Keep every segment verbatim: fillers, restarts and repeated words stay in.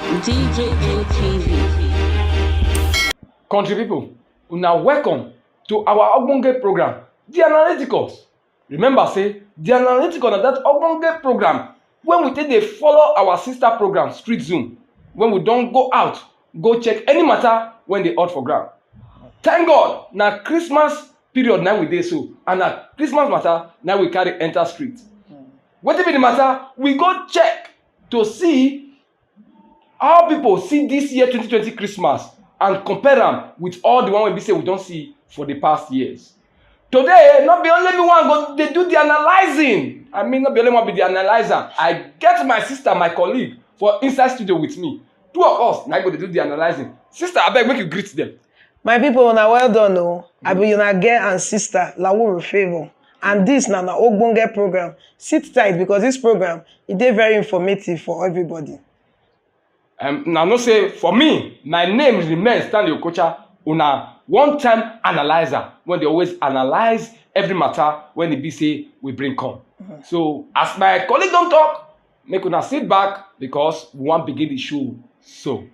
D J N T V. Country people, una welcome to our ogbonge program, The Analyticals. Remember say The Analyticals na that ogbonge program when we take dey follow our sister program, Street Zoom, when we don go out, go check any matter when dey hot for ground. Thank God, na Christmas period na we dey so, and na Christmas matter na we carry enter street. Wetin be the matter? We go check to see how people see this year twenty twenty Christmas and compare am with all the one wey be say we don see for the past years. Today, no be only me one go dey do the analyzing. I mean, no be only one be the analyzer. I get my sister, my colleague for inside studio with me. Two of us na go dey do the analyzing. Sister, abeg, make you greet them. My people, una well done o. I be una girl and sister, Lawuru Favour. And this na na ogbonge program. Sit tight, because this program, e dey very informative for everybody. Um, na know say for me, my name remain Stanley Okocha, una one time analyzer, when dey always analyze every matter when e be say we bring come. So as my colleague don talk, make una sit back, because we wan begin the show. So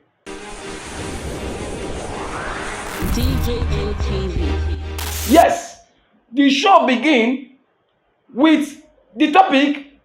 D J N T V. Yes, the show begin with the topic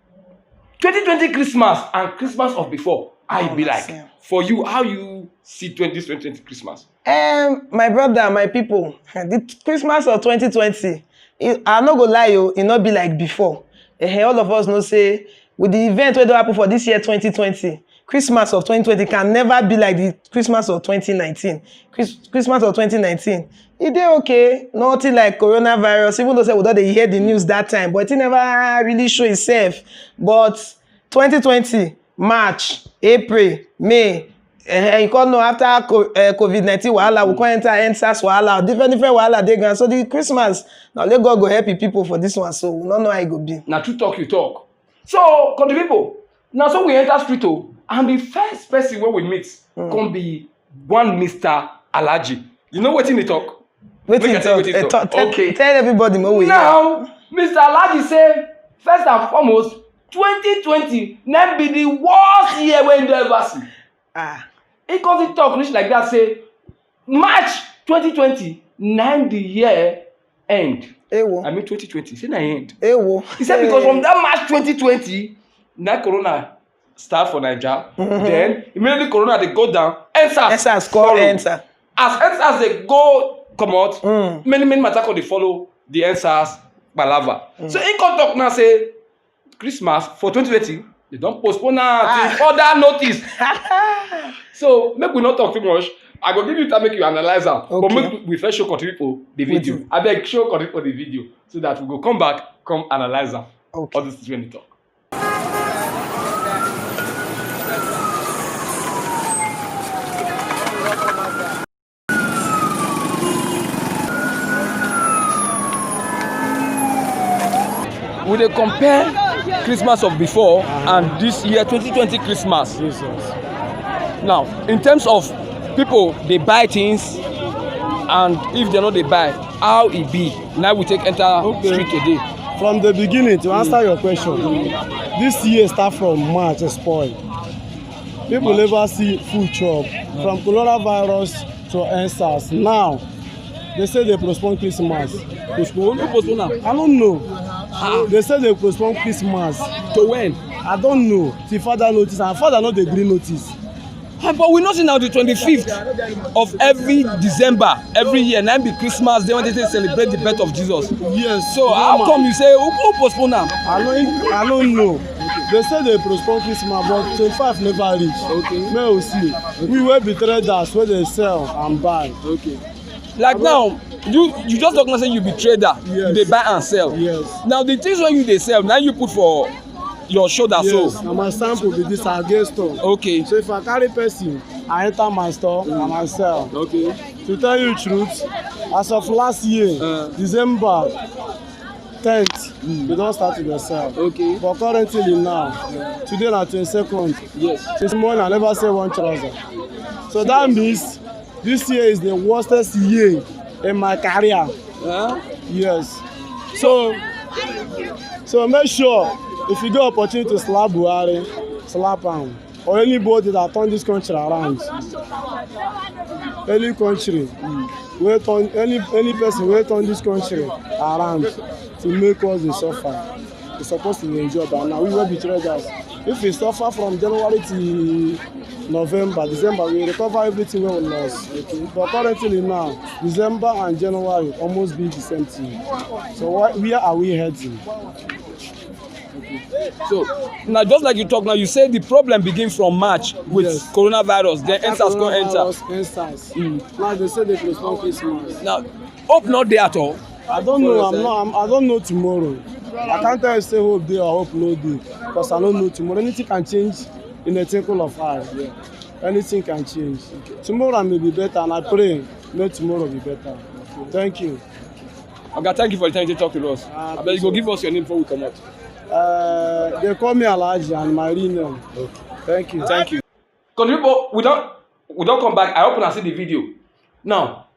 twenty twenty Christmas and Christmas of before. How e be like for you? How you see twenty twenty Christmas? Um, my brother, my people, the Christmas of twenty twenty, I, I no go lie, you, e no be like before. Eh, all of us know say with the event wey don happen for this year twenty twenty, Christmas of twenty twenty can never be like the Christmas of twenty nineteen. Chris-, Christmas of twenty nineteen, e dey okay, nothing like coronavirus, even though say we don dey hear the news that time, but e never really show itself. But twenty twenty, March, April, May, eh, you come know after co-, eh, COVID nineteen wahala, we come enter End SARS wahala, different, different wahala dey ground. So the Christmas, na only God go help the people for this one. So we no know how e go be. Na true talk you talk. So, country people, na so we enter street o, and the first person wey we meet come be one Mister Alhaji. You know wetin he talk? Wetin he talk? Tell, tell everybody make we hear. Now, Mister Alhaji say, first and foremost, twenty twenty na be the worst year wey he don ever see. Ah. He come still talk reach like that, say March twenty twenty na the year end. Ewo. I mean twenty twenty, say na end. Ewo. He said because from that March twenty twenty, na corona start for Naija. Mm-hmm. Then immediately corona dey go down, End SARS, End SARS come follow. Enter. As End SARS dey go comot, mm, many, many matter come dey follow the End SARS palava. Mm. So he come talk now say Christmas for twenty twenty, they don postpone am till further notice. So make we not talk too much. I go give you time make you analyze am. Okay. But make we first show country people the video. Abeg, show country people the video so that we go come back, come analyze am. Okay. All this is when they talk. We dey compare Christmas of before and this year twenty twenty Christmas. Jesus. Now, in terms of people dey buy things, and if they no dey buy, how e be? Now we take enter street today. From the beginning, to answer your question, this year start from March, e spoil. People never see food chop. From coronavirus to End SARS. Now, they say they postpone Christmas. Postpone? Who postpone am? I don't know. Ah. They say they postpone Christmas. To when? I don't know. Till further notice. And further no dey gree notice. Ah, but we know say na the twenty-fifth of every December, every year, na be Christmas day when they say celebrate the birth of Jesus. Yes. So how come you say who, who postpone am? I don't, I don't know. They say they postpone Christmas, but twenty-five never reach. Okay. May we see. We wey be traders wey dey sell and buy. Okay. Like now, you, you just talk now say you be trader. Yes. You dey buy and sell. Yes. Now the things wey you dey sell, now you put for your shoulder. Yes, so na my sample be this, I get store. Okay. So if I carry person, I enter my store and I sell. Okay. To tell you the truth, as of last year, uh, December tenth, mm, we don start to dey sell. Okay. But currently now, today na twenty-second. Yes. Since morning, I never sell one trouser. So that means this year is the worstest year in my career. Huh? Yes. So, so make sure if you get opportunity to slap Buhari, slap am. Or anybody that turn this country around. Any country wey turn any any person wey turn this country around to make us dey suffer. We suppose to dey enjoy by now. We wey be traders. If we suffer from January till November, December, we recover everything wey we lost. But currently now, December and January almost be the same thing. So why, where are we heading? So now, just like you talk now, you say the problem begin from March with Yes. coronavirus, then endsars come enter. Coronavirus, endsars. Now they say they postpone Christmas. Now, hope not there at all. I don't know. I'm not. I'm, I don't know tomorrow. I can't tell you say hope dey or hope no dey, because I don't know tomorrow. Anything can change in a twinkle of eye. Yeah. Anything can change. Tomorrow I may be better, and I pray may tomorrow be better. Thank you. Oga, thank you for the time you talk to us. Ah, I bet you go thank you. Give us your name before we come out. Uh, they call me Alhaji and my real name. Thank you. Thank you. Because people, we don't we don't come back. I hope I see the video. Now,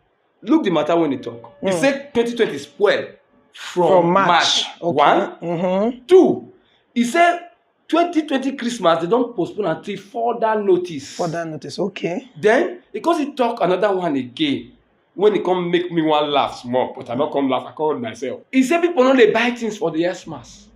look the matter when they talk. He said twenty twenty spoil from, From March. March. One. Mm-hmm. Two. He said twenty twenty Christmas, they don't postpone until further notice. For that notice, okay. Then, because he talk another one again, when he come make me one laugh small, but I not come laugh, I call myself. He said people know they buy things for the Xmas.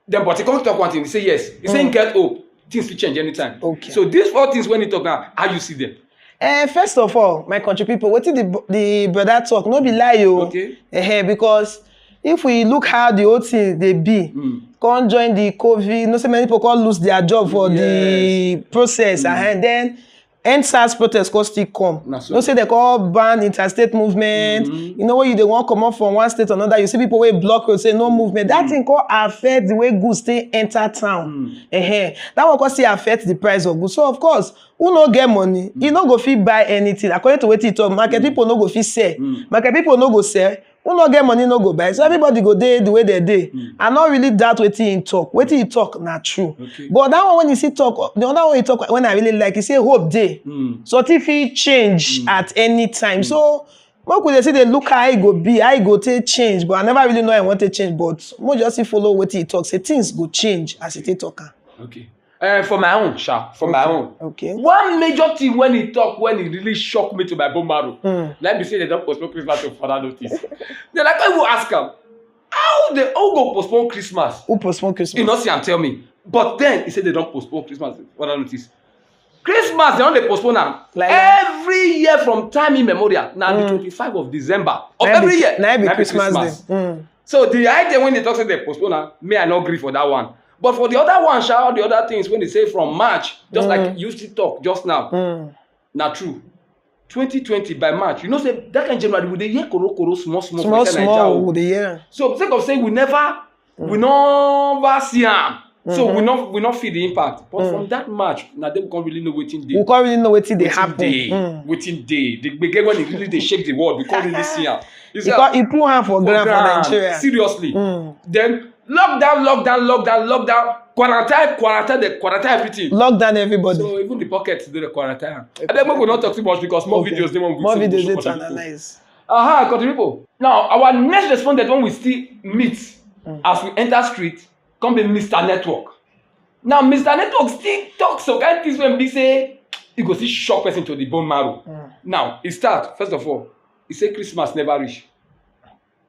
Then, but he come talk one thing. He say yes. He say he get hope. Things will change anytime. Okay. So these four things when he talk now, how you see them? Uh, first of all, my country people, wetin the the brother talk no be lie o. Okay. Uh, because if we look how the whole thing dey be, come join the covid, you know say many people come lose their job for the process, and then endsars protest come still come. Na so. You know say they come ban interstate movement. You know when you dey wan comot from one state to another, you see people wey block road say no movement. That thing come affect the way goods take enter town. Ehen. That one come still affect the price of goods. So of course, who no get money, e no go fit buy anything. According to wetin he talk, market people no go fit sell. Market people no go sell. Who no get money no go buy. So everybody go dey the way they dey. I no really doubt wetin he talk. Wetin he talk na true. Okay. But that one when he see talk, the other one he talk when I really like, he say hope dey. Something fit change at any time. So make we dey see dey look how e go be, how e go take change. But I never really know how I wan take change. But make we just see follow wetin he talk. Say things go change as he take talk am. Okay. Uh, for my own, sha, for my own. Okay. One major thing when he talk, when he really shock me to my bone marrow, let me say they don't postpone Christmas to further notice. Then I can't even ask him, how they all go postpone Christmas? Who postpone Christmas? You know, see, I'm tell me. But then he said they don't postpone Christmas to further notice. Christmas, they only postpone now. Like Every year from time immemorial, now the twenty-five of December of Na be- every year, na be na be Christmas day. So the idea when they talk say they postpone now, me I not agree for that one. But for the other one, sha, all the other things when they say from March, just like you still talk just now, na true. twenty twenty by March, you know say that kind of January we dey hear koro koro small small. Small for inside Naija small o. We dey hear. So sake of say we never we never see am. So we no we no feel the impact. But from that March, na dem we come really know wetin dey. We come really know wetin dey Wetin happen. dey, wetin dey, the gbege when e really dey shake the world, we come really see am. You see Because he put hand for ground for ground, Nigeria. Seriously. Then lockdown, lockdown, lockdown, lockdown, quarantine, quarantine, the quarantine everything. Lockdown everybody. So even the pockets dey the quarantine. And then we will not talk too much because more Okay. videos dey, more we More see videos show dey for to the people. analyze. Aha, country people. Now our next respondent when we still meet as we enter street, come be Mister Network. Now Mister Network still talk some kind things when be say e go still shock person to the bone marrow. Now e start first of all, he say Christmas never reach.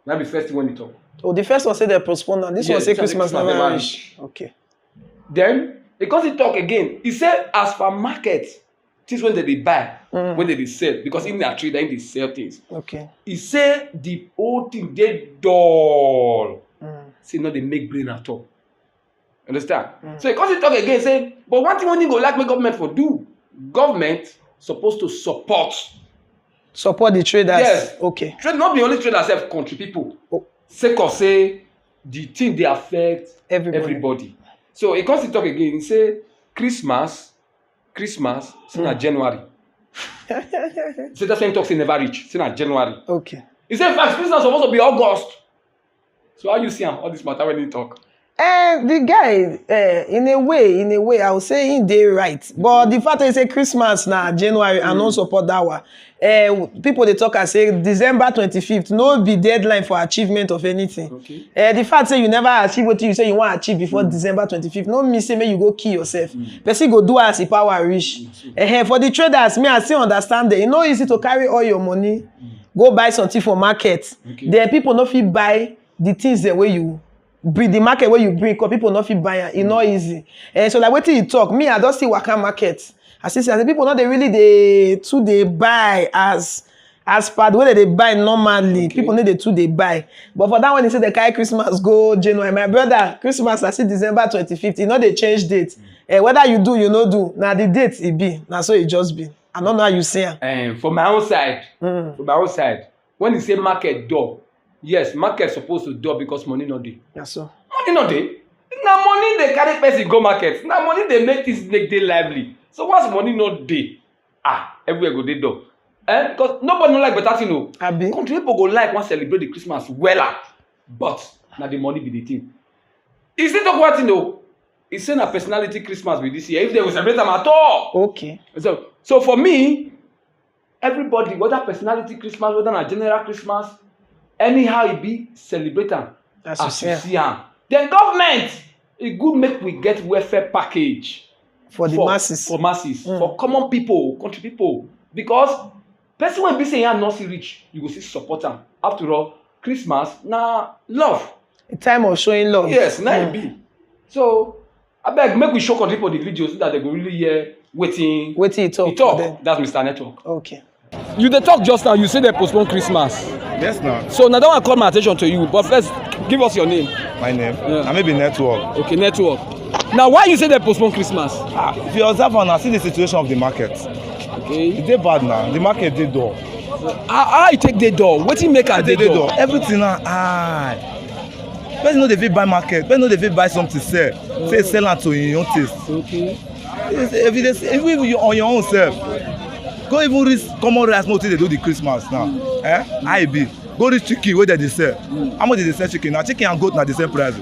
Na be first thing when he talk. Oh, the first one say they postpone now. This Yeah, one say this one say Christmas Christmas never never reach. Okay. Then because he talk again, he say as for market, things when they dey buy, when they dey sell, because in that trade, they dey sell things. Okay. He say the whole thing dey dull. Say no dey make brain at all. Understand? So because he talk again, say, but one thing when he go like make government for do, government supposed to support. Support the traders. Yes. Okay. Trade not be only traders sef, country people. Oh. Sake of say the thing dey affect Everybody. everybody. So he come still talk again. He say Christmas, Christmas, say na January. Say that same talk say never reach. Say na January. Okay. He say in fact Christmas supposed to be August. So how you see am all this matter when he talk? Eh, the guy, eh, in a way, in a way, I would say he dey right. But the fact is say Christmas na January, I no support that one. Eh, people dey talk and say December twenty-fifth no be deadline for achievement of anything. Okay. Eh, the fact say you never achieve wetin you say you wan achieve before December twenty-fifth no mean say make you go kill yourself. Person go do as e power reach. Eh, for the traders, me, I still understand them. E no easy to carry all your money, go buy something for market. Okay. Then people no fit buy the things dem wey you bring, the market wey you bring come, people no fit buy am. E no easy. And so, like wetin you talk, me, I don see waka market. I see say people no dey really dey too dey buy as as per the way dem dey buy normally. Okay. People no dey too dey buy. But for that one, he say they carry Christmas go January. My brother, Christmas na still December twenty-fifth. E no dey change date. Eh, whether you do, you no do, na the date e be. Na so e just be. I no know how you see am. Um, for my own side, for my own side, when you say market door, yes, market supposed to door because money no dey. Na so. Money no dey. Na money dey carry person go market. Na money dey make things make dey lively. So once money no dey, ah, everywhere go dey door. Eh? Because nobody no like better thing o. Abi? Country people go like wan celebrate the Christmas wella, but na the money be the thing. E still talk one thing o. E say na personality Christmas be this year. If they go celebrate am at all. Okay. So, so for me, everybody, whether personality Christmas, whether na general Christmas, anyhow e be, celebrate am as you see am. Then government, e good make we get welfare package for the masses, for masses, for common people, country people, because person wey be say him hand no see reach, you go still support am. After all, Christmas na love. A time of showing love. Yes, na e be. So abeg, make we show country people the video so that they go really hear wetin wetin he talk. He talk. That's Mister Network. Okay. You dey talk just now, you say they postpone Christmas. Yes, now. So now that one call my attention to you, but first, give us your name. My name? Yeah. I may be Network. Okay, Network. Now, why you say they postpone Christmas? Ah, if you observe and see the situation of the market, okay, e dey bad now. The market dey dull. How, how e take dey dull? Wetin make am dey dull? Everything na high. Person no dey fit buy market. Person no dey fit buy something sell. Say sell am to him own taste. Okay. If, if, you dey see- if you on your own self, go even reach common rice, no, till they do the Christmas now. Eh? How e be? Go reach chicken wey dem dey sell. How much dem dey sell chicken? Na chicken and goat na the same price.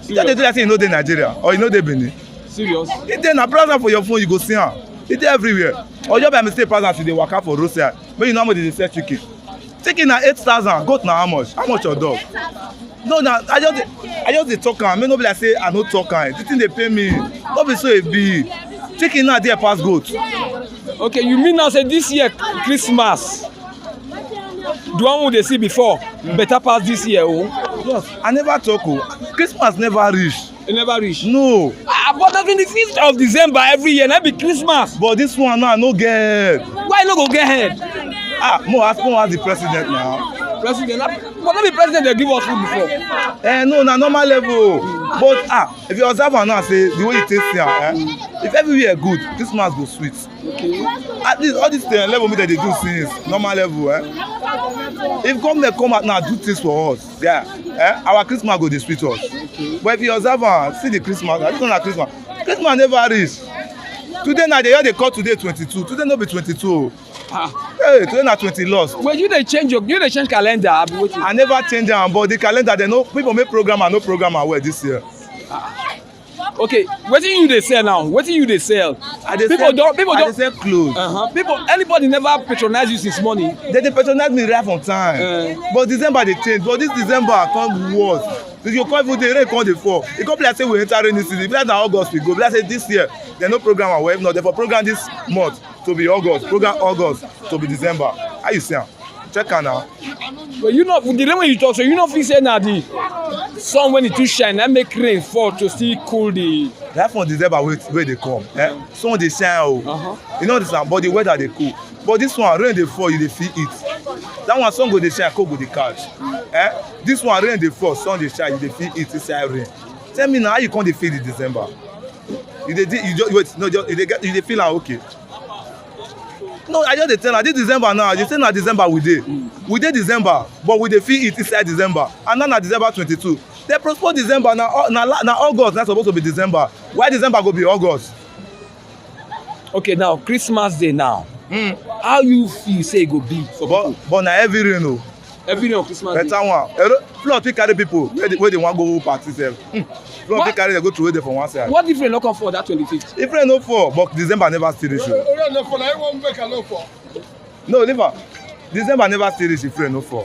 You just dey do like say you no dey Nigeria or you no dey Benin. Serious? E dey na browse am for your phone, you go see am. E dey everywhere. Or just by mistake pass am, you dey waka for roadside. Make you know how much dem dey sell chicken. Chicken na eight thousand, goat na how much? How much your dog? No, na I just dey- I just dey talk am. Make no be like say I no talk am. The thing dey pain me. No be so e be. Chicken na there pass goat. Okay, you mean now say this year Christmas, the one we dey see before, better pass this year o? Yes, I never talk o. Christmas never reach. E never reach. No. Ah, but on the fifth of December every year, na be Christmas. But this one now, no get head. Why no go get head? Ah, mo ask, mo ask the president now. President, na- but no be president dey give us food before. Eh, no, na normal level. But ah, if you observe am now, say the way you take see am, eh, if everywhere good, Christmas go sweet. Okay. At least all this uh, level me that they do since normal level, eh? If government come out now do things for us, yeah, eh? Our Christmas go dey sweet us. Okay. But if you observe am, see the Christmas, I don't know Christmas. Christmas never reach. Today na dey hear dey call today twenty-two. Today no be twenty-two. Ah. Hey, today na twenty lost. Well, you dey change your, you dey change calendar. Abi wetin? I never change am, but the calendar they no people make program and no program am well this year. Okay, wetin you dey sell now? Wetin you dey sell? I dey People sell, don, people I don. Dey sell clothes. Uh-huh. People, anybody never patronize you since morning? They dey patronize me right from time. Eh. But December dey change. But this December come worse. If you come even dey rain come dey fall. E come be like say we enter rainy season. E be like na August we go. E be like say this year they no program am well. If not, they for program this month to be August. Program August to be December. How you see am? Check am now. But you know, the way you talk, so you know, feel say na the sun when it too shine, that make rain fall to still cool the. That from December wey wey dey come, eh? Sun dey shine o. Uh-huh. You know this one, but the weather dey cool. But this one, rain dey fall, you dey feel it. That one, sun go dey shine, cold go dey catch. Eh? This one, rain dey fall, sun dey shine, you dey feel it inside rain. Tell me now, how you come dey feel the December? You dey di- you just wait, no, just, you dey get, you dey feel am okay. No, I just dey tell her this December now. You say na December we dey. We dey December, but we dey feel it inside December. And now na December twenty-two. They postpone December na Au- na la- na August na suppose to be December. Why December go be August? Okay, now Christmas Day now. How you feel say e go be for But people? But na heavy rain o. Every day on Christmas Day. Better one. A lot, flood fit carry people wey dey, wey dey wan go party sef. Hmm. Flood fit carry dem go throway dem for one side. What if rain no come fall that twenty-fifth? If rain no fall, but December never still reach o. Rain no fall, na him wan make am no fall. No, leave am. December never still reach if rain no fall.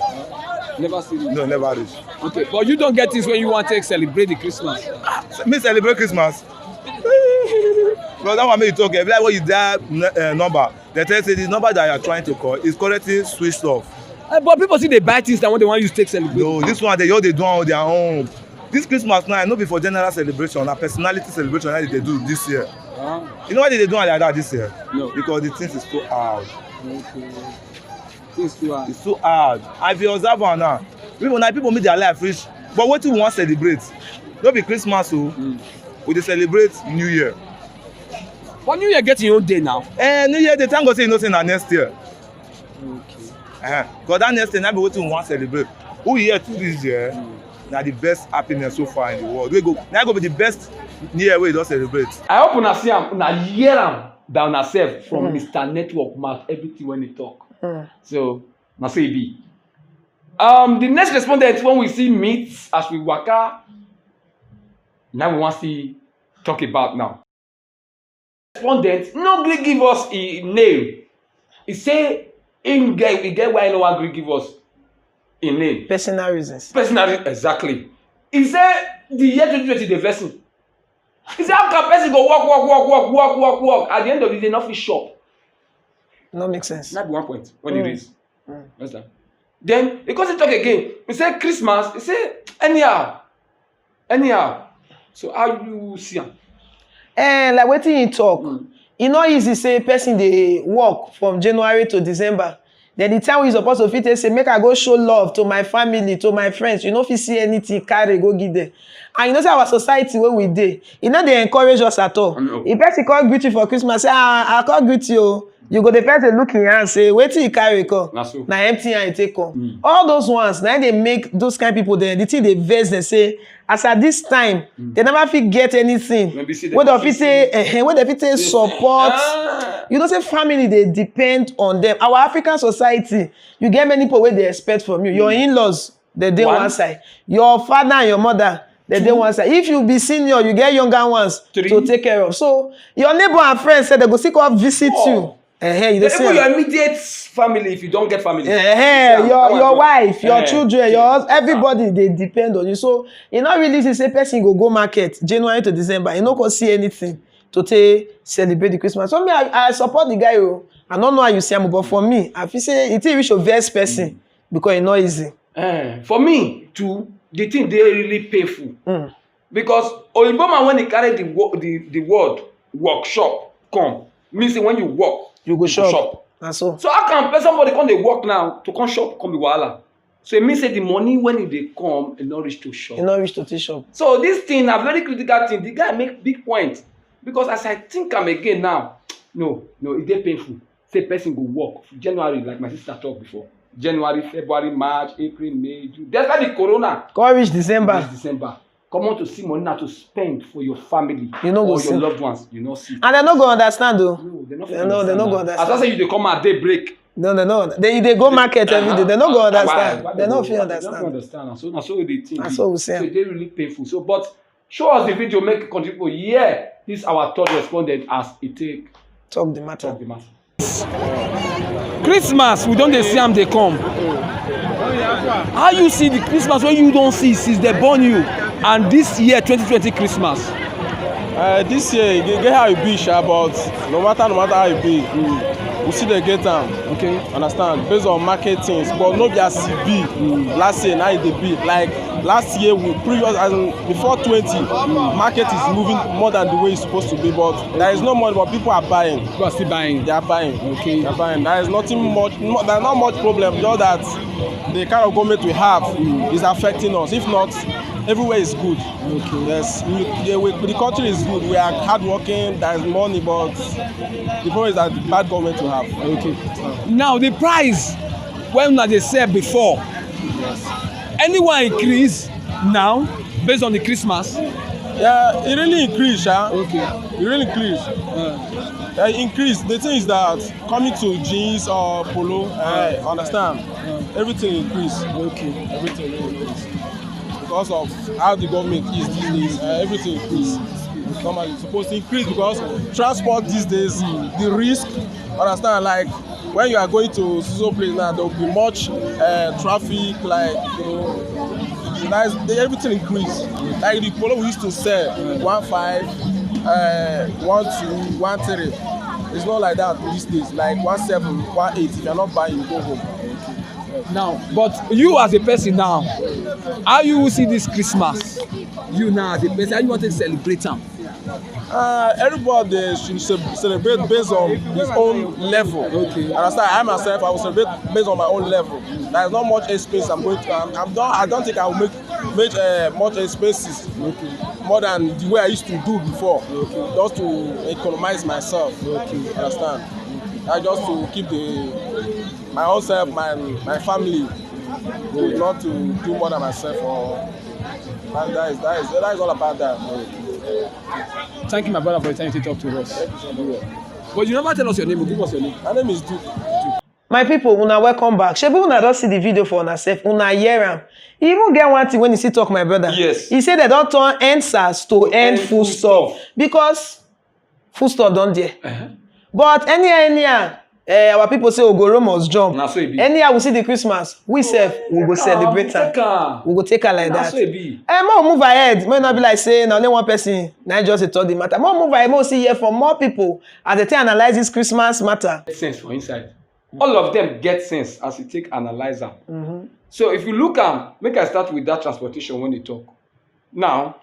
Never still reach. No, never reach. Okay, but you don get things wey you wan take celebrate the Christmas? Ah, me celebrate Christmas? Bro, that one make you talk. E be like when you dial n-, eh, number, dem tell you say the number that you are trying to call is currently switched off. Eh, but people still dey buy things that wey dem wan use take celebrate. No, this one, dem just dey do am on their own. This Christmas now, no be for general celebration, na personality celebration na dem dey do this year. Ah. You know why dem dey do am like that this year? No. Because the things is too hard. Okay. Things too hard. It's too hard. I fit observe am now. People, na people make their life reach. But wetin we wan celebrate? No be Christmas o. Mm. We dey celebrate New Year. But New Year get im own day now. Eh, New Year dey, thank God say you know say na next year. Okay. Eh, 'cause that next thing, na be wetin we wan celebrate. Who here to this year? Mm. Na the best happiness so far in the world. We go, na go be the best year wey you don celebrate. I hope una see am, una hear am by una sef from Mm. Mister Network mouth, everything wey he talk. Mm. So, na so e be. Um, the next respondent wey we see meet as we waka, na we wan see talk about now. Respondent no gree give us im name. He say im get, he get why he no wan gree give us im name. Personal reasons. Personal re-, exactly. He say the year twenty twenty dey vex him. He say, how can person go work, work, work, work, work, work, work? At the end of the day, no fit shop. No make sense. That be one point when he Mm. raise. Mm. Understand? Then he come still talk again. He say Christmas, he say anyhow. Anyhow. So how you see am? Eh, like wetin he talk. Mm. E no easy say person dey work from January to December. Then the time wey you suppose to fit take say, make I go show love to my family, to my friends, you no fit see anything carry go give them. And you know say our society wey we dey, e no dey encourage us at all. No. If person come greet you for Christmas, say, ah, I come greet you o. You go dey first dey look im hand say, wetin he carry come? Na so. Na empty hand he take come. Mm. All those ones, na dey make those kind people dem, the thing dey vex dem say, as at this time, Mm. they never fit get anything. Maybe see the wey dem fit office say, eh, eh, wey dem fit say Yes. support. Ah. You know say family dey depend on them. Our African society, you get many people wey dey expect from you. Your Mm. in-laws, they dey One. one side. Your father and your mother, they dey Two. one side. If you be senior, you get younger ones Three. to take care of. So your neighbor and friends say they go still come visit Four. you. Eh, eh, you dey Even see your am. immediate family, if you don't get family. Eh, eh, You see am? your, That one your too. wife, your Eh. children, your hus-, everybody dey depend on you. So e no really easy say person go go market January to December, e no go see anything to take celebrate the Christmas. So me, I, I support the guy o. I no know how you see am, but for me, I feel say e take reach to vex person Mm. because e no easy. Eh, for me too, the thing dey really painful. Mm. Because Oyinbo man, when he carry the wo-, the, the word workshop come, mean say when you work, You go you go shop. shop. Na so. So how can pe-, somebody come dey work now to come shop, come be wahala? So e mean say the money when e dey come, e no reach to shop. E no reach to take shop. So this thing na very critical thing. The guy make big point. Because as I think am again now, no, no, e dey painful. Say person go work January, like my sister talk before. January, February, March, April, May, June. Despite the corona, Come reach December. this December, come on to see money now to spend for your family You no go or see. your loved ones. You no see. And they no go understand o. No, they no fit They no, they no understand go am. As I understand. say, you dey come at daybreak. No, they no. They, they go market every day. They no go Uh-huh. understand. Why, why They they no go, fit why they no understand. fit understand. And so, na so we dey think. Na so we say So am. e dey really painful. So, but show us the video, make country people hear this our third respondent as he take Talk the matter. talk the matter. Christmas, we don dey see am dey come. How you see the Christmas wey you don see since they born you, and this year, twenty twenty Christmas? Uh, this year, e get, get how e be, sha, but no matter, no matter how e be, we still dey get am. Okay. Understand? Based on market things, but no be as e be. Last year, na e dey be. Like, last year, we previous, as in, before twenty, market is moving more than the way it's supposed to be, but there is no money, but people are buying. People are still buying. They are buying. Okay. They are buying. There is nothing much, no, there's not much problem. Just that the kind of government we have is affecting us. If not, everywhere is good. Okay. Yes, we, the, we, the country is good. We are hardworking. There is money, but the problem is that the bad government we have. Okay. Now, the price when una dey sell before, Yes. anyone increase now based on the Christmas? Yeah, it really increased, sha. Okay. It really increased. Uh, Uh, increase. The thing is that coming to jeans or polo, uh, understand? Everything increase. Okay. Everything increase because of how the government is these days. Uh, everything increase. Normally, it's supposed to increase because transport these days, the risk, understand, like, when you are going to Suso place now, there will be much uh, traffic, like, you know, nice, everything increase. Like the polo we used to sell, one five, uh, one two, one three. It's not like that these days. Like one seven, one eight. If you're not buying, you go home. Now, but you as a person now, how you will see this Christmas? You now as a person, how you want to celebrate am? Uh, everybody should ce- celebrate based on his own level. Okay. Understand? I myself, I will celebrate based on my own level. There's not much expense I'm going to. I'm, I'm not, I don't think I will make make uh, much expenses more than the way I used to do before, just to economize myself. Understand? I just to keep the my own self, my my family, not to do more than myself. Or and that is that is that is all about that. Thank you, my brother, for the time you talk to us. But you never tell us your name. Give us your name. My name is Duke. My people, una welcome back. Shebi una don see the video for una sef, una hear am. E even get one thing when he still talk, my brother. Yes. He say they don turn N sars to end full stop because full stop don there. But anyhow, anyhow, eh, our people say Ogoro must jump. Na so e be. Anyhow we see the Christmas, we sef we go celebrate Take am. am. We go take am like Na that. So e be. Eh, make we move ahead. Make we not be like say na only one person na just dey talk the matter. Make we move ahead. Make we see here from more people as they take analyze this Christmas matter. Get sense for inside. All of them get sense as you take analyze am. So if you look am, make I start with that transportation when they talk. Now,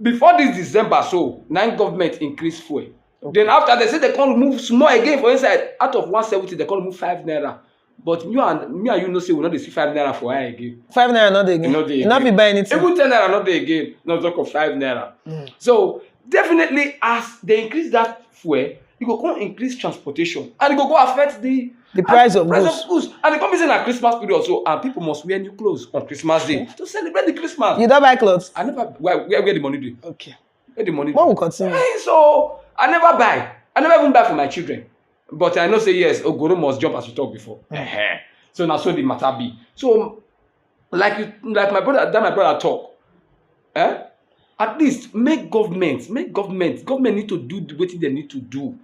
before this December, so nine government increase fuel. Then after they say they can't remove small again for inside. Out of one seventy, they can't remove five naira. But you and me and you know say we not dey see five naira for eye again. Five naira not dey again. E no dey You not again. fit buy anything. Even ten naira not dey again. Not talk of five naira. So definitely, as they increase that fuel, you go come increase transportation, and it go go affect the The price of price goods. of goods. And it come be say na Christmas period, so and people must wear new clothes on Christmas Day to celebrate the Christmas. You don buy clothes? I never where where where the money dey? Okay. Where the money? When we Dey? continue. Eh, so I never buy. I never even buy for my children. But I know say yes, Ogoro must jump as we talk before. Ehen. So na so the matter be. So like you like my brother that my brother talk. Eh? At least make government, make government, government need to do the wetin they need to do.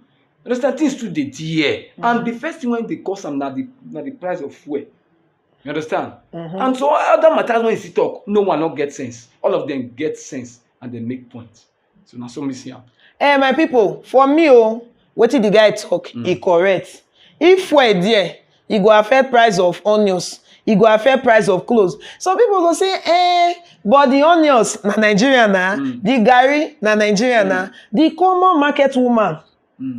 Understand, things too dey dear. And the first thing when they cause am na the na the price of fuel. You understand? And so other matters when you see talk, no one not get sense. All of them get sense and they make points. So na so me see am. Eh, my people, for me, oh, wetin the guy talk, e correct. If fuel there, e go affect price of onions, e go affect price of clothes. Some people go say, eh, but the onions na Nigeria na, the garri na Nigeria na, the common market woman,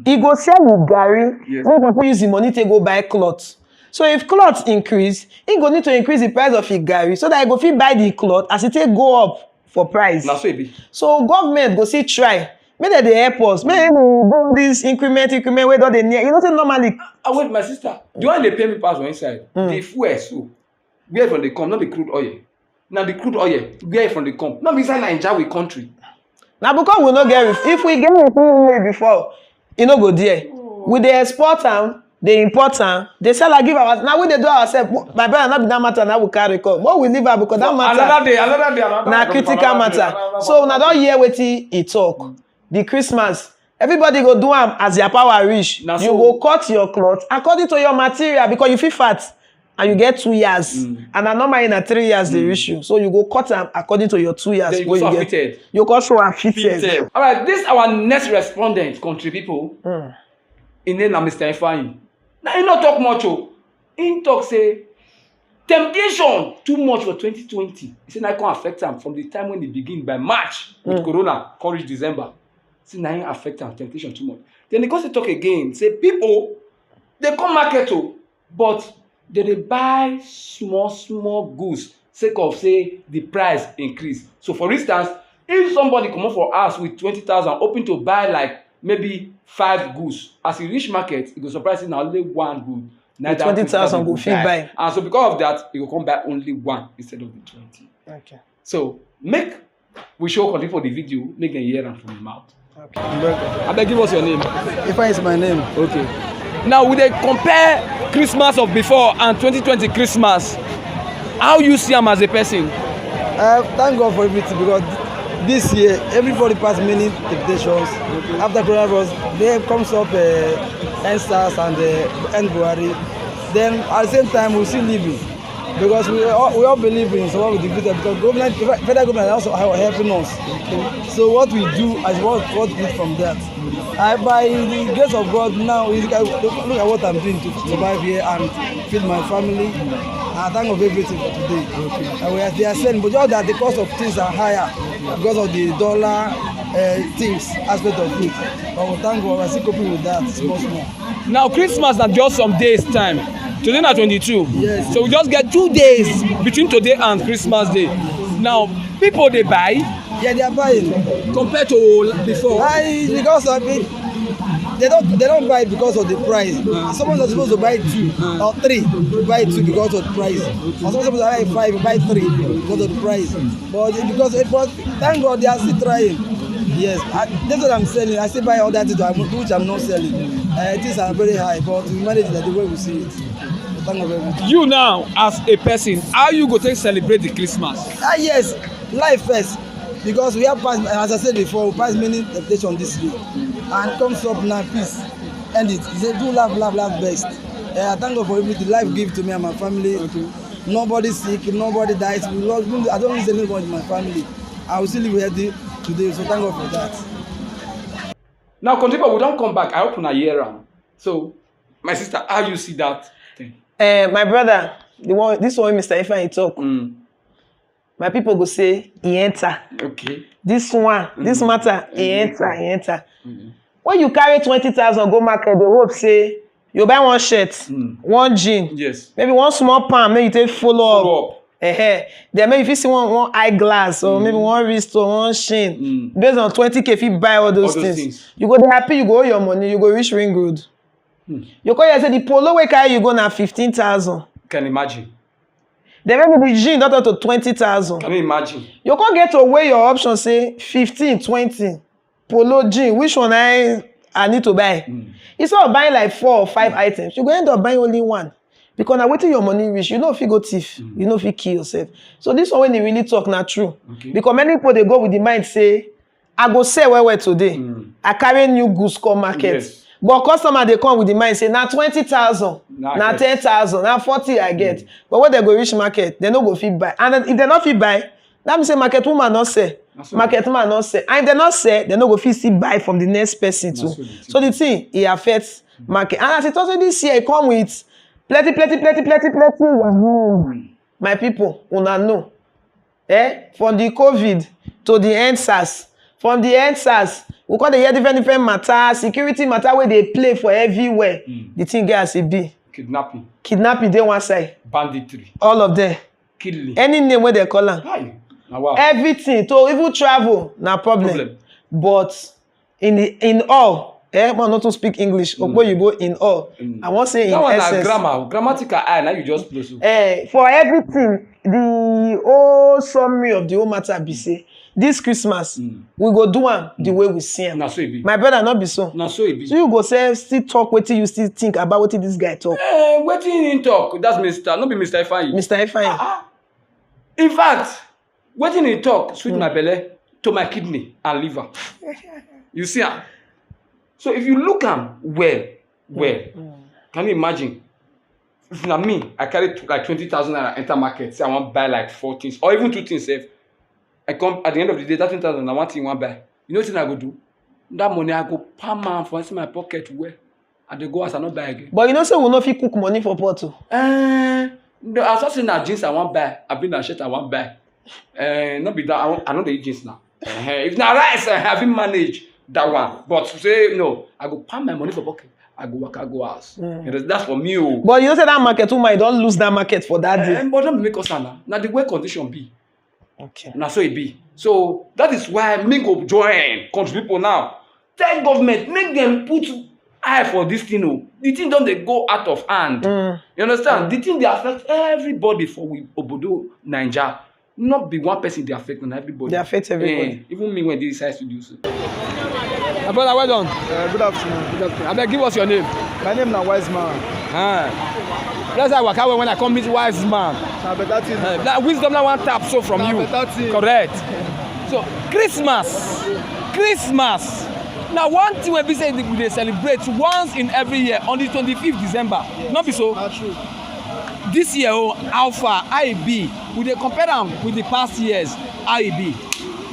e go sell the garri, Yes. make people use the money take go buy cloth. So if cloth increase, e go need to increase the price of e garri so that e go fit buy the cloth as e take go up for price. Na so e be. So government go still try make dem dey help us, make dem dey do this increment increment wey don dey near. You know say normally Ah, wait, my sister. The one they pay me pass one inside. The fuel so where from they come? Not the crude oil. Now the crude oil where from they come? Not inside Nigeria we country. Na because we no get ref- if we get refinery before, e no go there. We dey export am, dey import am, dey sell am give our. Na we dey do ourselves. My brother, no be that matter na we carry come. But we leave am because that matter Another day, another day, another na day, critical another matter. day, another So una don hear wetin e talk. The Christmas, everybody go do am as their power reach. Na You so. Go cut your cloth according to your material because you fit fat and you get two years and na normally na three years dey reach you, so you go cut am according to your two years Then you wey go you so get. fitted. You go show am fitted. All right, this our next respondent, country people. His name na Mister Ifeanyi. Now he no talk much. Oh, he talk say temptation too much for twenty twenty. He say na come affect am from the time when he begin by March with Corona, come reach December. Say na him affect am, temptation too much. Then he come still talk again. Say people they come market, oh, but they dey buy small small goods sake of say the price increase. So for instance, if somebody comot for house with twenty thousand, hoping to buy like maybe five goods, as he reach market, he go surprise say na only one good. Na that Twenty thousand go fit buy. And so because of that, he go come buy only one instead of the twenty. Okay. So make we show country people the video, make them hear am from the mouth. Abeg, give us your name. Ifa is my name. Okay. Now we dey compare Christmas of before and twenty twenty Christmas, how you see am as a person? Uh, thank God for everything, because this year everybody passed many temptations. After coronavirus, there comes up uh, EndSARS and uh, end Buhari. Then at the same time, we still living, because we all, we all believe in support with the future, because government, federal government are also helping us. So what we do as what what we from that. I, by the grace of God now, you can look at what I'm doing to survive here and feed my family. And I thank God for everything for today. And we are, they are selling, but just that the cost of things are higher because of the dollar uh, things aspect of it. But we thank God, we're still coping with that small small. Now Christmas na just some days time. Today na twenty-two. Yes. So we just get two days between today and Christmas Day. Now people dey buy Yeah, they are buying. Compared to before. Why? Because of it. They don't they don't buy it because of the price. Someone is supposed to buy two or three, buy two because of the price. Or someone supposed to buy five, buy three because of the price. But it- because it, but thank God they are still trying. Yes, I, that's what I'm selling. I still buy all that thing which I'm not selling. Uh, things are very high, but we manage that the way we see it. Thank God very much. You now, as a person, how you go take celebrate the Christmas? Ah yes, life first, because we have passed, as I said before, we passed many temptations this year, and comes up now peace, and it they do laugh laugh laugh best. Uh, I thank God for everything life give to me and my family. Nobody sick, nobody dies. We lost, I don't lose anyone in my family. I will still live healthy today, so thank God for that. Now, country people, we don't come back. I hope una hear am. So, my sister, how you see that thing? Eh, my brother, the one, this one, Mister Ifeanyi talk. Mm. My people go say, he enter. Okay. This one, this matter, he enter, he enter. Mm. When you carry twenty thousand go market, they hope say you buy one shirt, Mm. one jean, Yes. maybe one small palm, maybe you take follow up. Follow up. Uh-huh. Then maybe if you see one one eyeglass or maybe one wrist or one sheen, Mm. based on twenty k, if you buy all those, All those things, things. You go dey happy, you go owe your money, you go reach Ring Road. Hmm. You come here say the polo wey carry you go na fifteen thousand. Can imagine. Then maybe the jean don turn to twenty thousand. Can you imagine? You come get to weigh your option, say fifteen, twenty, polo, jean, which one I I need to buy? Mm. Instead of buying like four or five items, you go end up buying only one. Because na wetin your money reach, you no fit go thief, you no fit kill yourself. So this one wey dey really talk na true. Okay. Because many people dey go with the mind say, I go sell well well today. Mm. I carry new goods come market. Yes. But customer dey come with the mind say na twenty thousand, Na na get. Ten thousand, na forty I get. But when dem go reach market, dem no go fit buy. And if dem no fit buy, that mean say market woman no sell, Na so. Market man no sell. And if dem no sell, dem no go fit still buy from the next person Na too. So the thing. So the thing, e affect market. And as e talk say this year, e come with plenty, plenty, plenty, plenty, plenty wahala. My people, una know. Eh? From the COVID to the EndSARS. From the EndSARS, we come dey hear different, different matter, security matter wey dey play for everywhere. Mm. The thing get as e be. Kidnapping, Kidnapping dey one side. Banditry, All of them. Killing. Any name wey dem call am. Hi. Now, wow. Everything. To even travel, na problem. Problem. But in the in all, eh, man, not to speak English, Oboyibo in all. Mm. I wan say in That one na essence. Grammar, grammatical eye. Now you just close. Eh, for everything, the whole summary of the whole matter be say, this Christmas, Mm. we go do am the way we see am. Na so e be. My brother, not be so. Na so e be. So you go say, still talk wetin you still think about wetin this guy talk. Eh, wetin he talk? That's Mister No be Mister Ifeanyi. Mister Ifeanyi. Ah, ah. In fact, wetin he talk sweet my belle to my kidney and liver. You see am? So if you look am well, well, can you imagine? If na me, I carry t- like twenty thousand naira enter market, say I wan buy like four things or even two things sef. I come at the end of the day, that twenty thousand na one thing I wan buy. You know wetin I go do? That money I go palm am for inside my pocket well. I dey go house, I no buy again. But you know say we no fit cook money for pot o. Eh, no, as I say na jeans I wan buy, abi na shirt I wan buy. Eh, no be that, I, wan- I no dey eat jeans now. Eh, if na rice, eh, I fit manage that one. But to say no, I go palm my money for pocket. I go waka go house. You understand? That's for me o. But you know say that market woman, you don lose that market for that day. Eh, but no be me cause am na. Na the way condition be. Okay. Na so e be. So that is why me go join country people now. Tell government make dem put eye for this thing o. The thing don dey go out of hand. You understand? The thing dey affect everybody for we obodo Naija. Not be one person dey affect, na everybody. Dey affect everybody. Eh, even me when dey inside studio so. My brother, well done. Uh, good afternoon. Abeg, give us your name. My name na Wise Man. Ah. That's how I waka well when I come meet wise man. Na better thing. Uh, that wisdom that one tap so from Na you. Better thing. Correct. So Christmas, Christmas. Now one thing we be say we dey celebrate once in every year on the twenty-fifth December. Yes. Not be so. Not true. This year, oh, how far I be? We dey compare am with the past years. I be.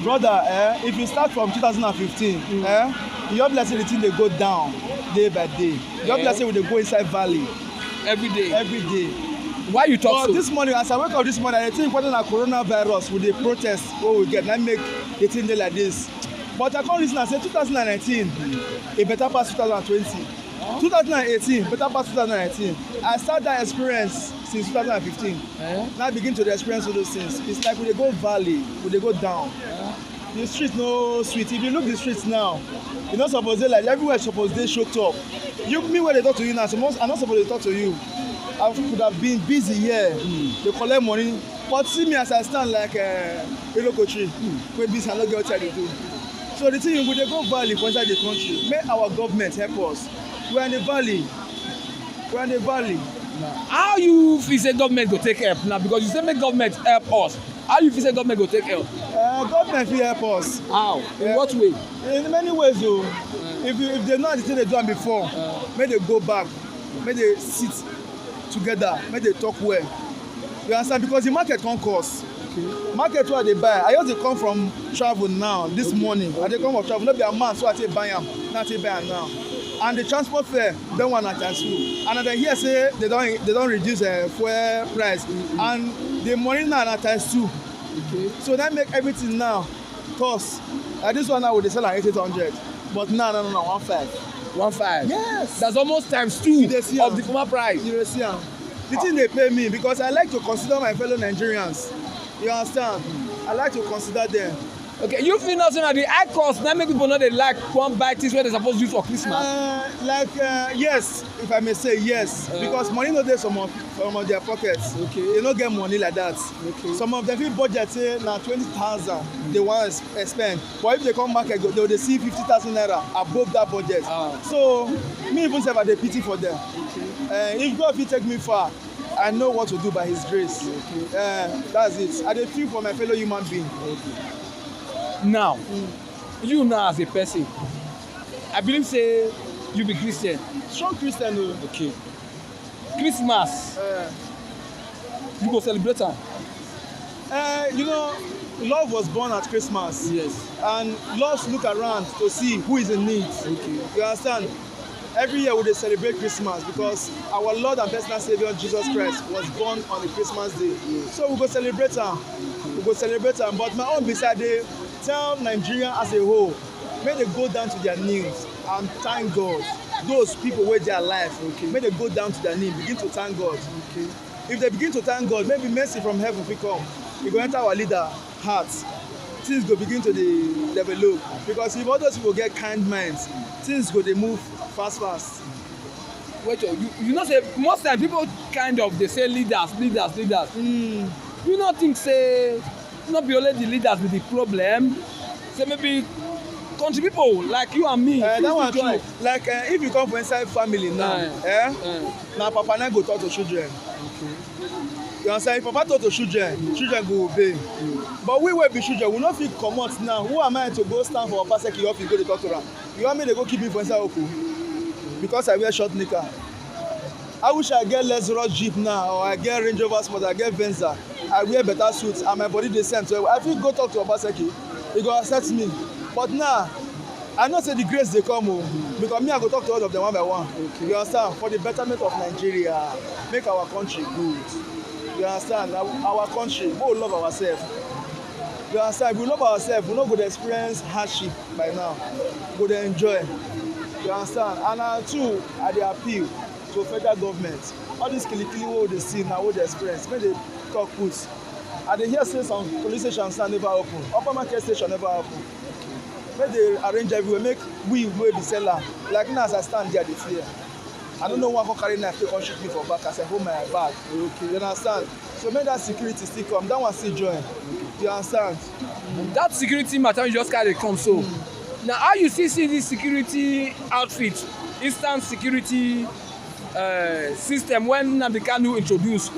Brother, eh, if you start from two thousand and fifteen, mm, eh, you just like say the thing dey go down day by day. You just like say we dey go inside valley. Every day. Every day. Why you talk? But so this morning, as I wake up this morning, I think whether na coronavirus with the protest wey we get, na make the thing dey like this. But I come reason I say two thousand and nineteen, e better pass two thousand and twenty. Two thousand and eighteen better pass two thousand and nineteen. I start that experience since two thousand and fifteen. Eh? Now I begin to dey experience all those things. It's like we dey go valley, we dey go down. The street no sweet. If you look the streets now, you no suppose dey like everywhere suppose dey show top. You, me wey dey talk to you now, suppose, I no suppose dey talk to you. I could have been busy here, dey collect money. But see me as I stand like, uh, Iroko tree, wey busy, I no get wetin I dey do. So the thing, we dey go valley for inside the country. Make our government help us. We are in the valley. We are in the valley. How you feel say government go take help now? Because you say make government help us. How you feel say government go take help? Uh, government fit help us. How? In what way? In many ways o. If you, if they know how the thing dey do am before, make they go back, make they sit together, make they talk well. You understand? Because the market come cost. Market wey I dey buy, I just dey come from travel now this morning. I dey come from travel. No be amount so I take buy am, na take buy am now. And the transport fare, that one na times two. And I dey hear say they don, they don reduce, uh, fuel price. And the money now na times two. Okay. So that make everything now cost. Like this one now, we dey sell am eight eight hundred. But now, no, no, no, one five. One five. Yes. That's almost times two. You dey see of am. The former price. You dey see am. The thing dey pain me because I like to consider my fellow Nigerians. You understand? I like to consider them. Okay, you feel now say na the high cost na make people no dey like wan buy things wey they suppose use for Christmas? Uh, like, uh, yes, if I may say yes, because money no dey some of, some of their pockets. Okay. They no get money like that. Okay. Some of them fit budget say na twenty thousand they wan s-, eh, spend. But if they come market, go, they dey see fifty thousand naira above that budget. Ah. So me even sef, I dey pity for them. Okay. Uh, if God fit take me far, I know what to do by His grace. Okay. Uh, that's it. I dey feel for my fellow human being. Okay. Now, you now as a person, I believe say you be Christian. Strong Christian o. Okay. Christmas, you go celebrate am? Uh, you know, love was born at Christmas. Yes. And loves look around to see who is in need. Okay. You understand? Every year we dey celebrate Christmas because our Lord and personal Savior Jesus Christ was born on the Christmas day. Yes. So we go celebrate am. We go celebrate am. But my own be say I dey tell Nigeria as a whole, make they go down to their knees and thank God. Those people wey dey alive, okay, make they go down to their knee, begin to thank God. Okay. If they begin to thank God, maybe mercy from heaven fit come. E go enter our leader heart. Things go begin to dey develop. Because if all those people get kind minds, things go dey move fast fast. Wait, oh, you, you know say most time people kind of dey say leaders, leaders, leaders. Mm. You no think say no be only the leaders be the problem? Say maybe country people like you and me. Uh, that one too. Like, uh, if you come for inside family now, eh, eh, na papa na go talk to children. Okay. You understand? If papa talk to children, children go obey. Mm. But we wey be children, we no fit comot now. Who am I to go stand for Obaseki office go dey talk to am? You want me to go keep me for inside Oku because I wear short knicker? I wish I get Lexus Jeep now, or I get Range Rover Sport, I get Venza, I wear better suits, and my body dey send. So I fit go talk to Obaseki, he go accept me. But now, I know say the grace dey come o, because me I go talk to all of them one by one. Okay. You understand? For the betterment of Nigeria, make our country good. You understand? Our, our country, we love ourselves. You understand? If we love ourselves, we no go dey experience hardship by now. We go dey enjoy. You understand? And uh, two, I dey appeal to federal government. All this kilikili wey we dey see now, wey dey experience, make they talk put. I dey hear say some police stations now never open. Upper market station never open. Make they arrange everywhere. Make we wey be seller. Like now as I stand there, I dey fear. I don't know who wan come carry knife take come shoot me for back as I hold my bag. Okay. You understand? So make that security still come. That one still join. You understand? That security matter you just carry come so. Now how you still see this security outfit, Eastern Security uh, system when Nnamdi Kanu introduce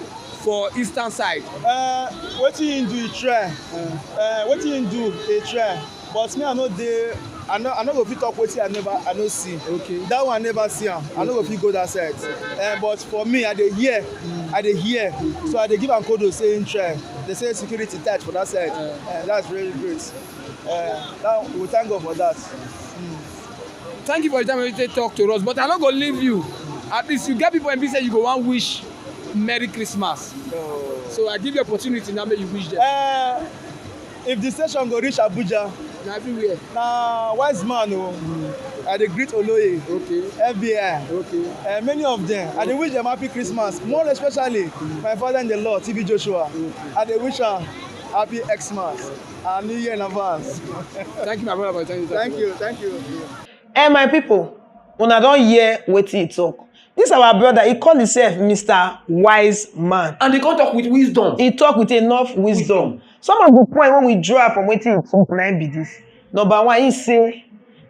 for eastern side? Uh, wetin him do, he try. Uh, wetin him do, he try. But me, I no dey. I no, I no go fit talk wetin I never, I no see. Okay. That one I never see am. I no go fit go that side. Uh, but for me, I dey hear, I dey hear. So I dey give am kudos say him try. They say security tight for that side. Uh, that's really great. Uh, that, we thank God for that. Thank you for the time you take talk to us, but I no go leave you. At least you get people and be say you go wan wish Merry Christmas. So I give you opportunity now, make you wish them. Uh, if the station go reach Abuja, Na everywhere. na wise man o. I dey greet Oloye, Okay. F B I, Okay. uh, many of them. I dey wish them happy Christmas, more especially my father in the Lord, T B Joshua. I dey wish am happy Xmas and New Year in advance. Thank you, my brother, for the time you talk Thank to you, thank you. Eh, my people, una don hear wetin he talk. This our brother, he call himself Mister Wise Man. And they come talk with wisdom. He talk with enough wisdom. Some of the point when we draw from wetin he talk, na him be this. Number one, he say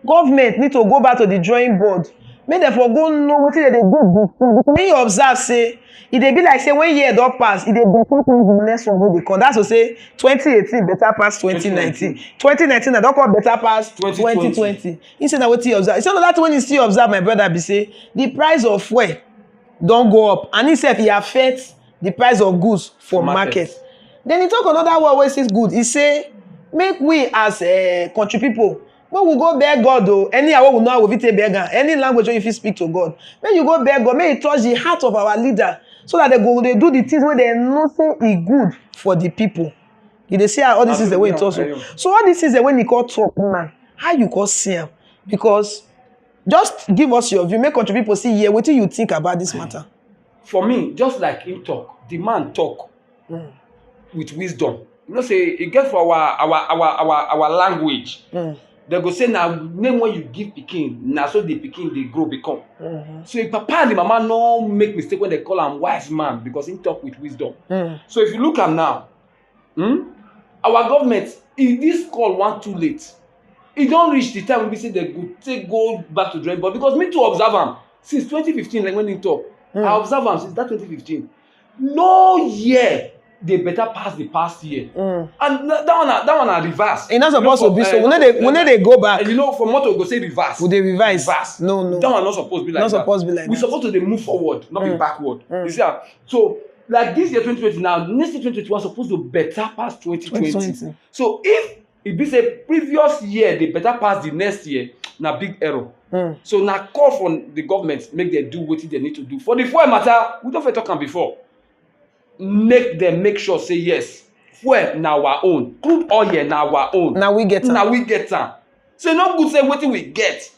government need to go back to the drawing board. Make dem for go know wetin dem dey do before. Because when you observe say e dey be like say when year don pass, e dey better pass the next one wey dey come. That's to say twenty eighteen better pass twenty nineteen. Twenty nineteen na don come better pass twenty twenty. He say na wetin he observe. He say another thing wey he still observe, my brother, be say the price of fuel don go up, and he sef e affect the price of goods for market. Then he talk another word wey still good. He say make we as uh, country people, make we go beg God o. Anyhow wey we know how we fit take beg am, any language wey you fit speak to God, make you go beg God, make e touch the heart of our leader, so that they go dey do the things wey they know say e good for the people. You dey see how all these things dey wey he talk so. So all these things dey wey he come talk now, how you come see am? Because just give us your view, make country people see here wetin you think about this matter. For me, just like him talk, the man talk with wisdom. You know say e get for our our our our our language. They go say na name wey you give pikin, na so the pikin dey grow become. So if papa and the mama no make mistake when they call am wise man because he talk with wisdom. So if you look am now, hmm, our government, if this call wan too late, e don reach the time wey be say they go take go back to drawing board, because me too observe am since twenty fifteen, like when he talk. I observe am since that twenty fifteen. No year dey better pass the past year. And na- that one na that one na reverse. E no suppose to be so. We no dey we no dey go back. And you know, for motor go say reverse. We dey revise. Reverse. No, no. That one no suppose be like No that. Suppose be like We that. Suppose to dey move forward, not be backward. You see am? So like this year twenty twenty now, next year twenty twenty-one suppose to better pass twenty twenty. Twenty twenty. So if e be say previous year dey better pass the next year, na big error. So na call for the government make dem do wetin dem need to do. For the fuel matter, we don fit talk am before. Make dem make sure say yes, fuel na our own, crude oil na our own. Na we get am. Na we get am. So e no good say wetin we get,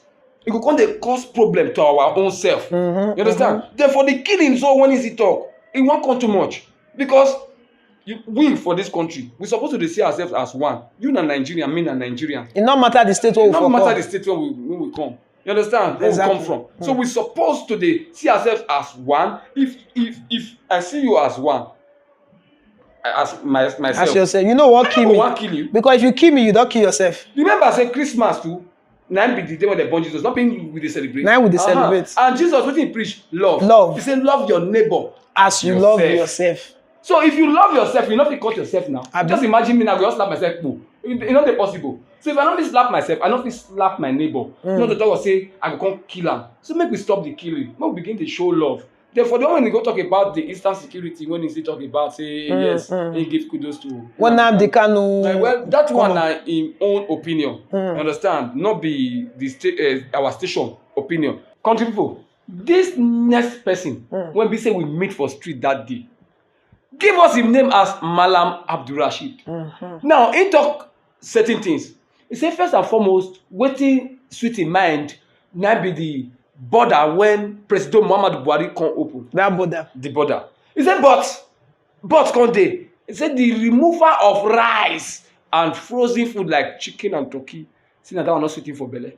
e go come dey cause problem to our own self. You understand? Then for the killing, so when is it talk? E wan come too much, because you, we for this country, we suppose to dey see ourselves as one. You na Nigerian, me na Nigerian. E no matter the state wey we No for matter come. The state where we, where we come. You understand? Where we Exactly. Come from. So we suppose to dey see ourselves as one. If if if I see you as one, I- as my myself, As yourself, you no wan kill I me. Wan kill you. Because if you kill me, you don kill yourself. Remember say Christmas too, na im be the day when they born Jesus. Not being we dey celebrate. Na im we dey celebrate. And Jesus, wetin he preach? Love. Love. He say love your neighbor As you love yourself. Yourself. So if you love yourself, you no fit cut yourself now. Abi? Just imagine me now, I go just slap myself. Poo. E e no dey possible. So if I no fit slap myself, I no fit slap my neighbor. No to talk say I go come kill am. So make we stop the killing. Make we begin to show love. Then for the one when he go talk about the Eastern security, when he still talk about say yes, he give kudos to When Nnamdi Kanu. Uh, well, that come one on. Na him own opinion. You understand? Not be the state, uh, our station opinion. Country people, this next person, when we say we meet for street that day, give us his name as Malam Abdul Rashid. Now he talk certain things. He say first and foremost, wetin sweet in mind na be the border when President Muhammadu Buhari come open. That border. The border. He say but but come dey. He say the removal of rice and frozen food like chicken and turkey. See na that one not sweet him for belle.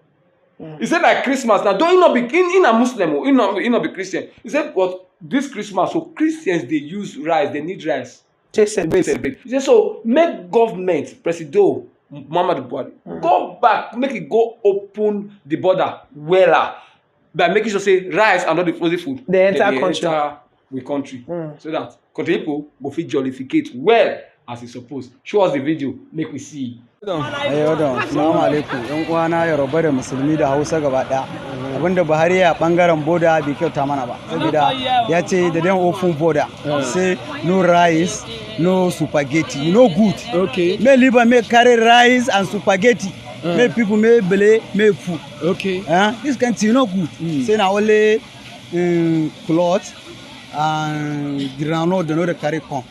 He say like Christmas now, though he not be he, he na Muslim, oh, he not he not be Christian. He say but this Christmas, so Christians dey use rice, they need rice. Take celebrate. Celebrate. He say so make government, Presido Muhammadu Buhari, go back, make it go open the border wella. by making sure say rice and all the frozen food Dey enter dem country. Enter we country, so that country people go fit jollificate well as e suppose. Show us the video, make we see. Hey, hold on. Assalamu alaikum. Yan uwana Yoruba da Musulmi da Hausa gaba ɗaya. Abinda Buhari ya bangaren boda bai kyauta mana ba. Saboda ya ce da dan open boda. Say no rice, no spaghetti. No good. Okay. May liver may carry rice and spaghetti. May people may bele may food. Okay. Eh? This kind thing no good. Say na only um, cloth and groundnut they no dey carry come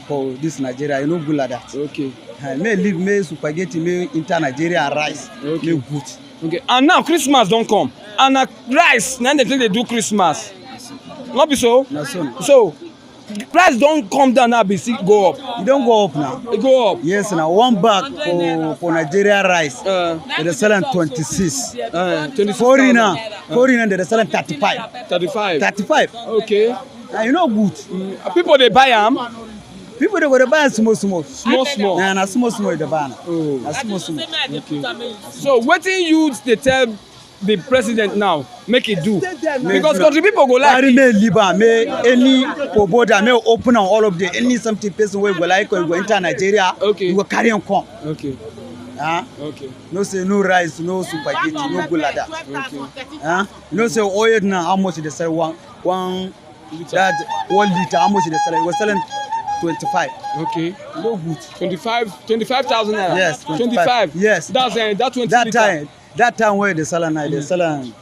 for this Nigeria. E no good like that. Okay. Eh, may live may spaghetti may enter Nigeria and rice may good. Okay. And now Christmas don come. And na rice na dem take dey do Christmas. No be so? Na so na. So price don come down now, be still go up. E don go up now. E go up. Yes, na one bag for for Nigeria rice. Uh, They dey sell am twenty-six. uh, twenty-six Foreigner, foreigner they dey sell am thirty-five. thirty-five. Thirty-five. Okay. Na e no good. People dey buy am. People dey go dey buy am small small. Small small. Na na small small dey buy am. Oh. Na small small. So wetin you dey tell the president now make e do? Because country people go like Buhari may liver may any for boda may open am all of the any something person wey go like go enter Nigeria. Okay. You go carry am come. Okay. Huh? Okay. No say no rice, no spaghetti, no good like that. Huh? You know say oil now how much they sell one one that one liter how much they sell? It was selling twenty-five. Okay. No good. Twenty-five, twenty-five thousand naira. Yes, twenty-five. Twenty-five. Yes. That's uh, that twenty That liter. Time, that time where they sell am now, they sell am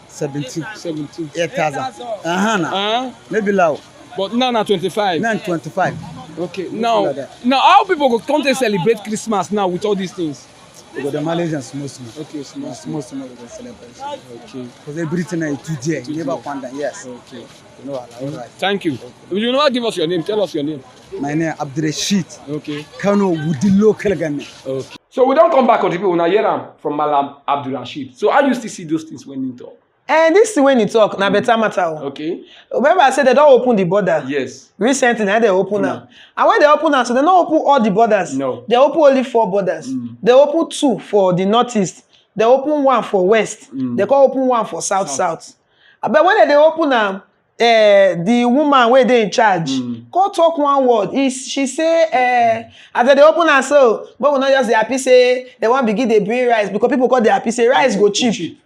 seventeen. Seventeen. Eight thousand. Uh-huh. Now. Uh, Maybe low. but now na twenty-five. Now twenty-five. Okay. Now, Like that. now how people go come to celebrate Christmas now with all these things? We go the Malaysians small small. Okay, Na small. Small small we go celebrate. Okay. Because everything now is too dear. Never come down. Yes. Okay. You know, all right. Thank you. You never give us your name. Tell us your name. My name Abdurrashid Okay. Kano Wudi local government. Okay. So we don come back on the people. Una hear am from Malam Abdul Rashid. So how you still see those things when you talk? And this thing when you talk, na better matter. Oh. Okay. Remember, I said they don't open the border. Yes. Recently, now they open now. And when they open now, so they don't open all the borders. No. They open only four borders. They open two for the northeast. They open one for west. They can open one for south south. But when they open now, uh, the woman where they in charge, go talk one word. He, she say, uh, as they open am so, but we not just dey happy say they want begin dey bring rice because people call dey happy say rice go cheap.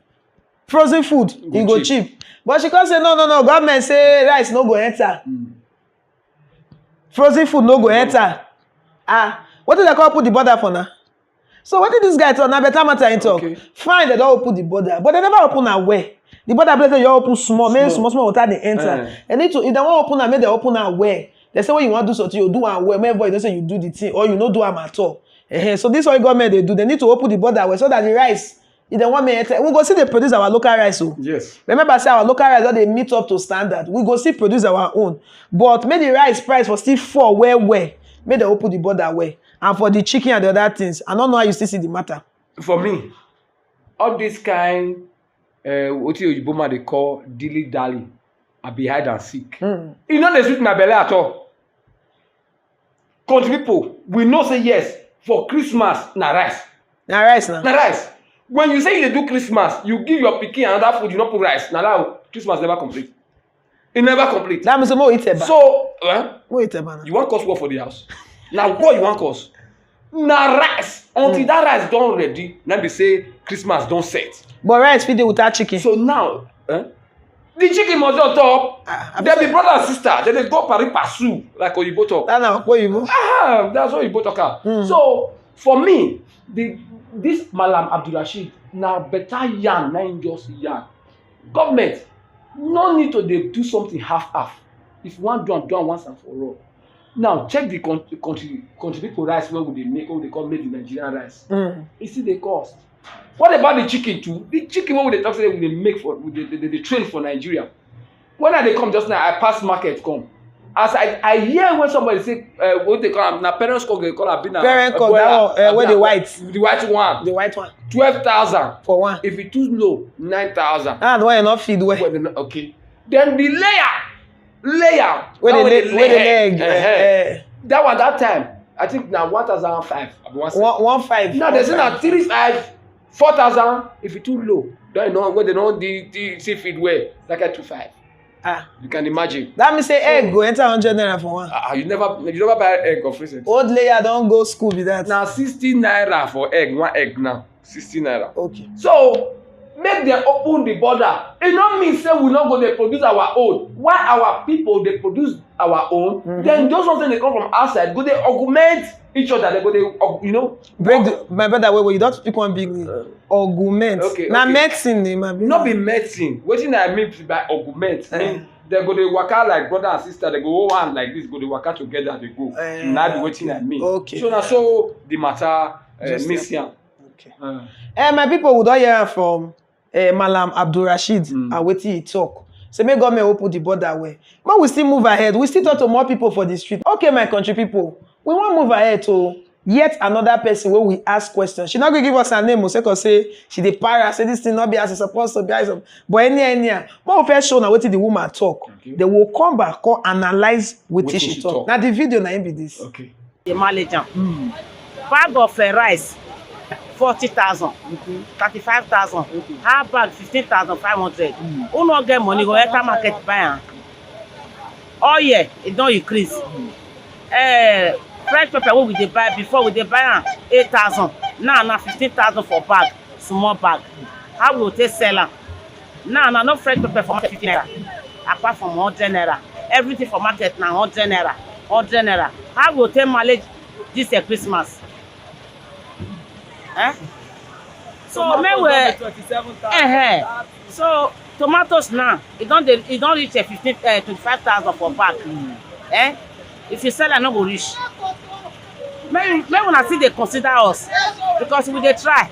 Frozen food e go cheap. But she come say no no no, government say rice no go enter. Frozen food no go enter. Ah, wetin dem come put the border for na? So wetin this guy talk na better matter he talk. Fine, dem don open the border, but dem never open am well. The border be like say you open small, make small small water dey enter. Dem need to, if dem wan open am, make dem open am well. Dem say when you wan do something, you do am well, make everybody know say you do the thing or you no do am at all. Ehen, so this one government dey do, dem need to open the border well so that the rice, if dem wan make enter, we go still dey produce our local rice o. Yes. Remember say our local rice don dey meet up to standard. We go still produce our own, but make the rice price for still fall well well. Make dem open the border well, and for the chicken and the other things, I no know how you still see the matter. For me, all this kind uh, wetin oyibo man dey call dilly dally, I be hide and seek. E no dey sweet my belle at all. Country people, we know say yes, for Christmas na rice. Na rice na. Na rice. When you say you dey do Christmas, you give your pikin another food, you no put rice. Na that Christmas never complete. E never complete. That means say make we eat eba. So, eh, Make we eat eba na. You wan cause war for the house? Na war you wan cause? Na rice. Until that rice don ready, na be say Christmas don set. But rice fit dey without chicken. So now, eh, the chicken must dey on top. Ah, I Dem be brother and sister. Dem dey go pari passu like oyibo talk. That na oyibo. Ah, that's what oyibo talk am. So for me, the this Malam Abdulrasheed na better yarn na him just yarn. Government no need to dey do something half half. If you wan do am, do am once and for all. Now check the country country country people rice wey we dey make, wey we dey call made in Nigeria rice. E still dey cost. What about the chicken too? The chicken wey we dey talk say we dey make for, we dey dey dey train for Nigeria. When I dey come just now, I pass market come. As I I hear when somebody say, uh, what they call am, na parents cock they call am, abi na Parent cock, boiler, that one, uh, abi wey na dey white. The white one. The white one. Twelve thousand. For one. If e too low, nine thousand. Ah, the one you no feed well. Well, then, okay. Then the layer, layer. Wey that dey one lay- dey wey dey lay lay egg. Egg. Eh, eh. Eh. That one that time, I think na one thousand five. Abi one seven. One one five. Now they say na three five, four thousand. If e too low, Don't you know when they don't the, the see feed well? That guy two five. Ah, You can imagine. that means say egg go enter hundred naira for one. Ah, you never you never buy egg of recent. Old layer don go school be that. Now sixty naira for egg, one egg now. Sixty naira. Okay. So make dem open the border. E no mean say we no go dey produce our own. Why our people dey produce our own? Mhm. Then those ones wey dey come from outside go dey augment each other. They go dey aug- you know. Break the, my brother, wait, wait, you don speak one big name. Augment. Okay, Na okay. Medicine name abi? No be medicine. Wetin I mean by augment Eh. mean they go dey waka like brother and sister. They go hold hand like this. Go dey waka together. They go. Eh, Na be wetin I mean. Okay. So na so the matter uh, Just miss am. Okay. Uh, Eh, my people, we don hear am from eh, Malam Abdulrasheed Mm. and wetin he talk. Say make government open the border well. But we still move ahead. We still talk to more people for the street. Okay, my country people, we wan move ahead to yet another person wey we ask question. She no gree give us her name o, sake of say she dey para, say this thing no be as e suppose to be. As e sup- but anyhow, anyhow, make we first show una wetin the woman talk. Okay. Then we go come back, come analyze wetin Wetin she she talk. talk. Na the video na im be this. okay. Dey manage am. Mm. Bag of uh, rice, forty thousand, thirty-five thousand. Half bag, fifteen thousand five hundred. Who no get money go enter market buy am. Oil, e don increase. Uh, fresh pepper wey we dey buy before, we dey buy am eight thousand. Now na fifteen thousand for bag, small bag. How we go take sell am? Now na no fresh pepper for market fifty naira, apart from hundred naira. Everything for market na hundred naira, hundred naira. How we go take manage this year Christmas? Eh? So make we eh, so tomatoes now, e don dey e don reach uh, fifteen uh, twenty-five thousand for bag. Eh? If you sell am, no go reach. Make make una still dey consider us, because we dey try.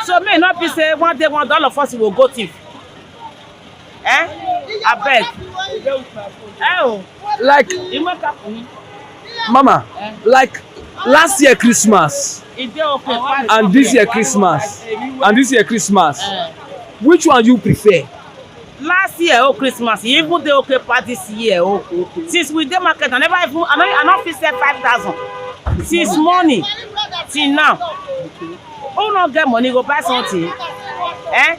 So make e no be say one day, one day, all of us go go thief. Eh? Abeg. Eh o. Like, E no happen. mama, like, last year Christmas E dey okay pass. And this year Christmas, and this year Christmas, which one you prefer? Last year o Christmas, e even dey okay pass this year o. Since we dey market, I never even I no I no fit sell five thousand since morning till now. Who no get money go buy something? Eh?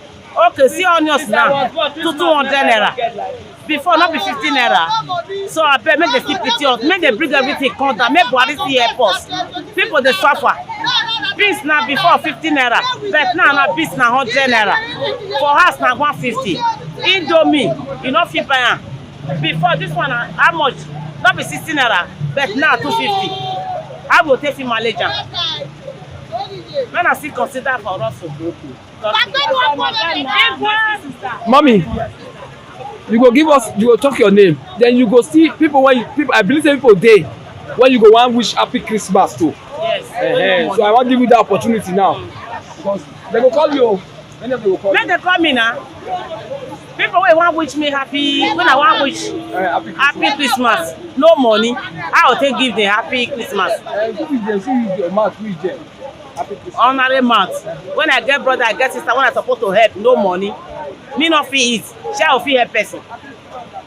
Okay, see onions now, two two hundred naira. Before no be fifty naira. So abeg make dem still pity us, make dem bring everything come down, make Buhari still help us. People dey suffer. Beans na before fifty naira, but now na beans na hundred naira. For house na one fifty. Indomie, you no fit buy am. Before this one na how much? No be sixty naira, but now two fifty. How we go take fit manage am? Make una still consider for us o. Mommy, you go give us, you go talk your name. Then you go see people when you, people. I believe say people dey when you go wan wish happy Christmas to. Yes. Eh, so I wan give you that opportunity now because they go call you. Many of them go call Make you. Dem call me na. People wey wan wish me happy, when I wan wish Eh, happy Christmas. Happy Christmas, no money. How I take give them happy Christmas? Eh, who is there? Who is your mouth? Who is there? Happy Christmas. Honorary mouth. When I get brother, I get sister, when I supposed to help, no money. Me no fit eat. Shey I fit help person?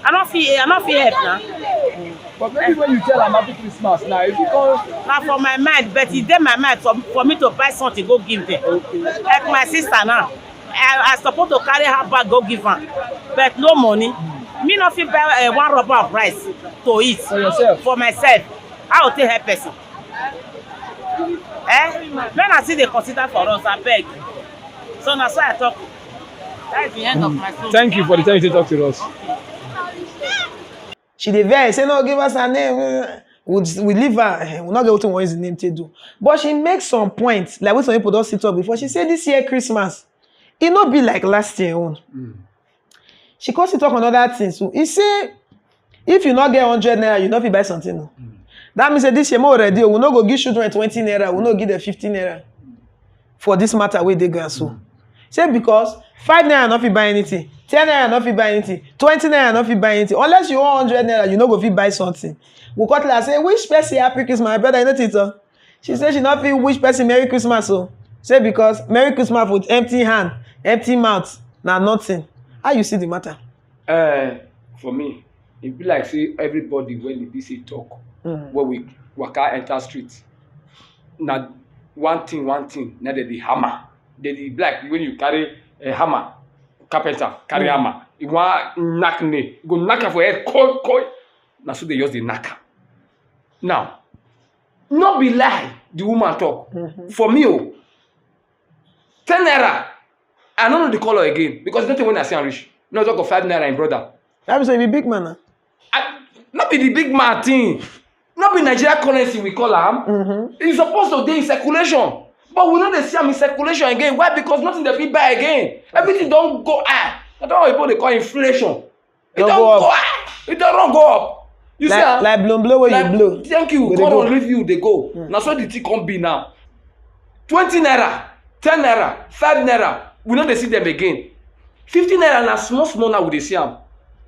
I no fit. I no fit help na. But maybe when you tell am happy Christmas now, if you come, Na for my mind, but e dey my mind for, for me to buy something go give them. Like my sister now, I, I suppose to carry her bag go give am, but no money. Me no fit buy uh, one rubber of rice to eat For yourself? For myself. How I take help person? Eh? Make una still dey consider for us, abeg. So na so I talk. That is the end of my story. Thank you for the time you take talk to us. She dey vex say no give us her name. We we leave her. We no get wetin we wan use the name take do. But she make some points like wetin some people don still talk before. She say this year Christmas e no be like last year own. She come still talk another thing too. E say if you no get hundred naira, you no fit buy something o. That mean say this year make we ready o, we no go give children twenty naira, we no go give them fifty naira for this matter wey dey ground so. Say because five naira no fit buy anything, ten naira no fit buy anything, twenty naira no fit buy anything, unless you owe hundred naira, you no go fit buy something. We come tell her say which person happy Christmas, my brother, you know it o. She say she no fit wish person merry Christmas o. Say because merry Christmas with empty hand, empty mouth na nothing. How you see the matter? Uh, for me, e be like say everybody when the D C talk, Mm. when we waka enter street, na one thing, one thing, na dey the hammer. Dey the black when you carry a hammer, carpenter carry hammer, he wan knack nail, he go knack am for head, koi koi. Na so they just dey knack am. Now, no be lie, the woman talk. For me o, ten naira, I no know the color again, because nothing when I see am reach. No talk of five naira, im brother. That be say you be big man na. I, no be the big man thing. No be Nigeria currency we call am. E suppose to dey in circulation, but we no dey see am in circulation again. Why? Because nothing dem fit buy again. Everything don go high. Na that one oyibo dey call inflation. E don go high. E don run go up. You see am? Like blow blow wey you blow. Thank you. Come on, leave you dey go. Na so the thing come be now. Twenty naira, ten naira, five naira, we no dey see them again. Fifty naira na small small now we dey see am.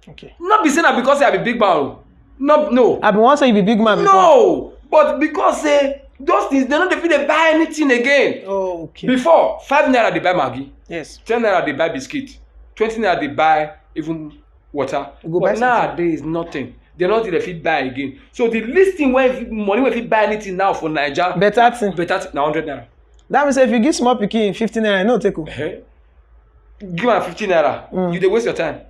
Okay. No be say na because say I be big man o. No, no. I bin wan say you be big man before. No, but because say those things, they no dey fit dey buy anything again. Oh, okay. Before, five naira dey buy Maggi. Yes. Ten naira dey buy biscuit. Twenty naira dey buy even water. But nowadays, nothing. They no dey fit buy again. So the least thing wey fit, money wey fit buy anything now for Naija, better thing, better thing na hundred naira. That means if you give small pikin fifty naira, e no take o. Give am fifty naira, you dey waste your time.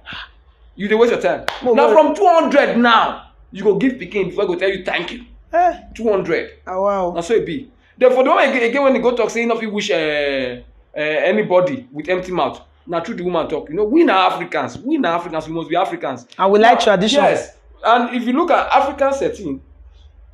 You dey waste your time. Now from two hundred now, you go give pikin before e go tell you thank you. Eh. Two hundred. Ah, wow. Na so e be. Then for the one again, again when e go talk say e no fit wish, eh, eh, anybody with empty mouth. Na true the woman talk. You know, we na Africans. We na Africans. We must be Africans. And we like tradition. Yes. And if you look at African setting,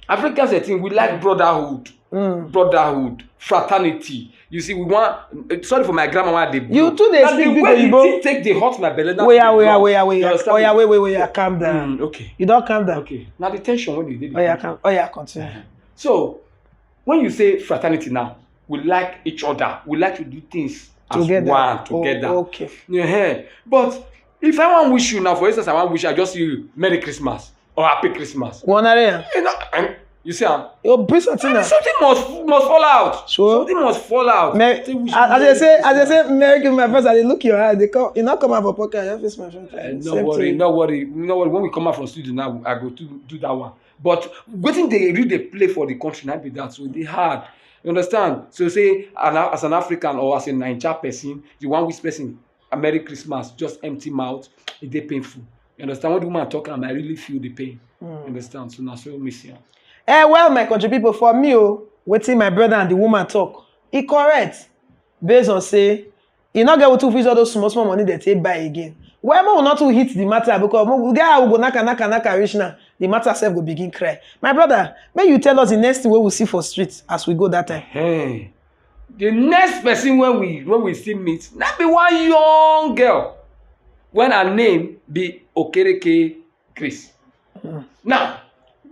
African setting, we like brotherhood, brotherhood, fraternity. You see, we want. Sorry for my grammar. Why I dey blow. You too dey speak big oyibo. The thing take dey hot my belly. Oya, oya, oya, oya. Oya, wait, wait, wait, wait. Calm down. Mm, okay. You don calm down. Okay. Now the tension when you dey. Oya, calm. Oya, continue. So, when you say fraternity now, we like each other. We like to do things as one together. Oh, okay. Yeah. But if I wan wish you now, for instance, I wan wish I just say you Merry Christmas or Happy Christmas. One area. You know, and you see am. You bring something now. Something must must fall out. Sure. Something must fall out. As I say, as I say, Merry Christmas, my friends, I dey look your eye. They come, you not come out for pocket. I just face my friend. Eh, no worry, no worry, no worry. When we come out from studio now, I go do do that one. But wetin dey really dey play for the country na be that, so e dey hard. You understand? So say, an, as an African or as a Naija person, you wan wish person a Merry Christmas, just empty mouth, e dey painful. You understand? When the woman talk am, I really feel the pain. You understand? So na so me see am. Eh, well, my country people, for me o, wetin my brother and the woman talk, e correct. Based on say, e no get wetin fit use all those small small money dem take buy again. Well, make we no too hit the matter, because we get how we go knack am, knack am, knack am reach now, the matter sef go begin cry. My brother, make you tell us the next thing wey we see for street as we go that time. Hey, the next person when we when we still meet, na be one young girl when her name be Okereke Grace. Now,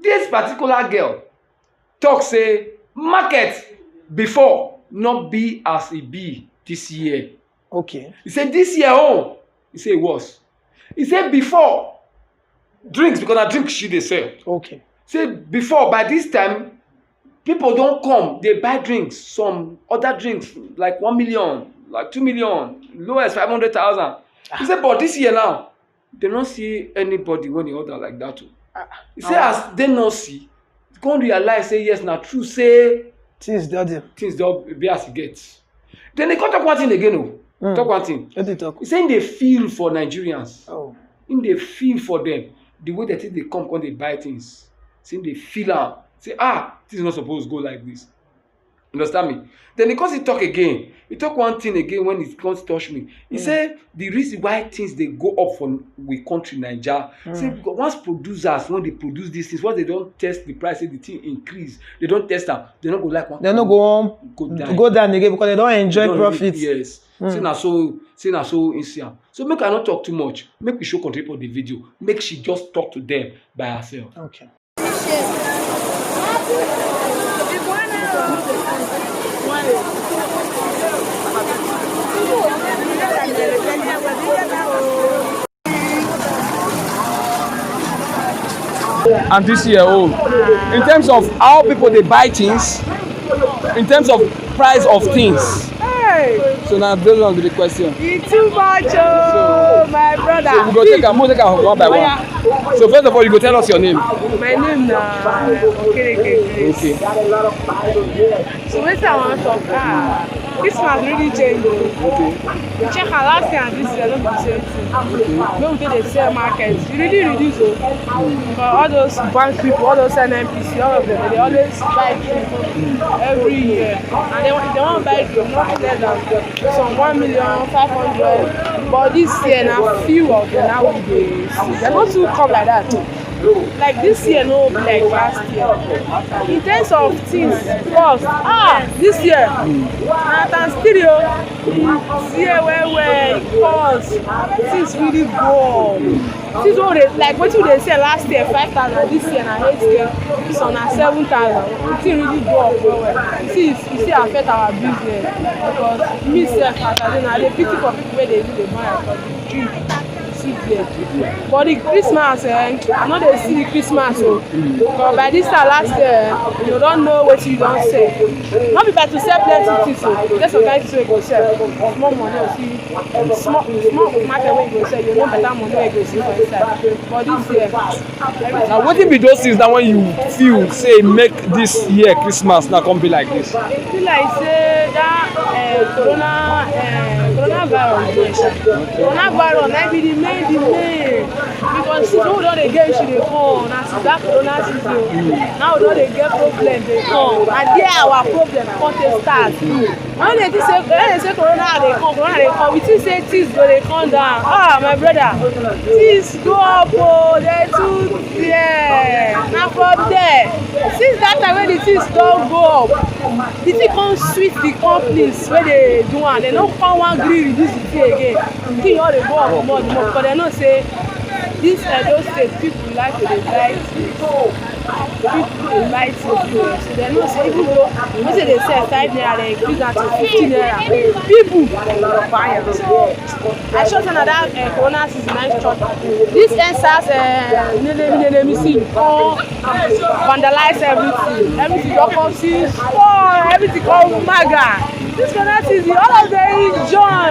this particular girl talk say market before no be as e be this year. Okay. He say this year own, he say e worse. He say before, drinks, because na drink she dey sell. Okay. Say before, by this time, people don come dey buy drinks, some other drinks like one million, like two million, lowest five hundred thousand. He say but this year now, they no see anybody when they order like that o. He say as they no see, come realize say yes, na true say things don dey, things don be as e get. Then he come talk one thing again o. Talk one thing. Wetin he talk? He say he dey feel for Nigerians. Oh. He dey feel for them. The way that they come, come dey buy things. Say he dey feel am. Say, ah, things no suppose go like this. Understand me? Then he come still talk again. He talk one thing again when he come touch me. He say the reason why things dey go up for we country Naija, say because once producers, when they produce these things, once they don test the price, say the thing increase, they don test am, they no go like one. They no go wan go down again because they don enjoy profit. Yes. Say na so, say na so he see am. So make I no talk too much. Make we show country people the video. Make she just talk to them by herself. Okay. And this year, oh, in terms of how people dey buy things, in terms of price of things. Hey! So now those ones be the question. E too much, oh, my brother. So we go take am, we go take am one by one. So first of all, you go tell us your name. My name na Okereke Grace. Okay. So wetin I wan talk? Ah, Christmas really change o. Check am, last year and this year no be the same thing. Make we take dey sell market, e really reduce o. For all those bank people, all those N N P C, all of them, they always buy drink every year. And then if they wan buy drink, nothing less than some one million five hundred. But this year na few of them now we dey see. They no too come like that. Like this year no be like last year. In terms of things, cost, ah, this year na times three o. This year well well, cost, things really go up. Things wey we dey, like wetin we dey sell last year five thousand, this year na eight k, this one na seven thousand. The thing really go up well well. You see, e still affect our business, because me sef as I dey now, I dey pity for people wey dey even dey buy am for the drink. See there. But the Christmas, eh, I no dey see the Christmas o. But by this time last year, you don know wetin you don sell. No be by to sell plenty things o. Get some kind things wey you go sell. Small money o, see, small, small market wey you go sell, you know better money wey you go see for inside. But this year, everything. Now, wetin be those things that when you feel say make this year Christmas now come be like this? E be like say that uh, corona uh, coronavirus dey sha. Coronavirus na be the main the main, because since we don dey get issue dey come, na since that corona season o. Now we don dey get problem dey come, and there our problem come take start. When they think say when they say corona dey come, corona dey come, we think say things go dey come down. Ah, my brother, things go up o, dey too there. Na from there, since that time wey the things don go up, the thing come sweet the companies wey dey do am. Dem no come wan gree reduce the thing again. The thing all dey go up more the more, because dem know say this Edo State, people like to dey buy things. People dey buy things well well. So dem know say even though wetin dey sell five naira, dem increase am to fifty naira. People go buy am. So I sure say na that uh, corona season na chop. This N sars uh, name name see come vandalize everything. Everything don come see spoil. Everything come maga. This corona season, all of them enjoy.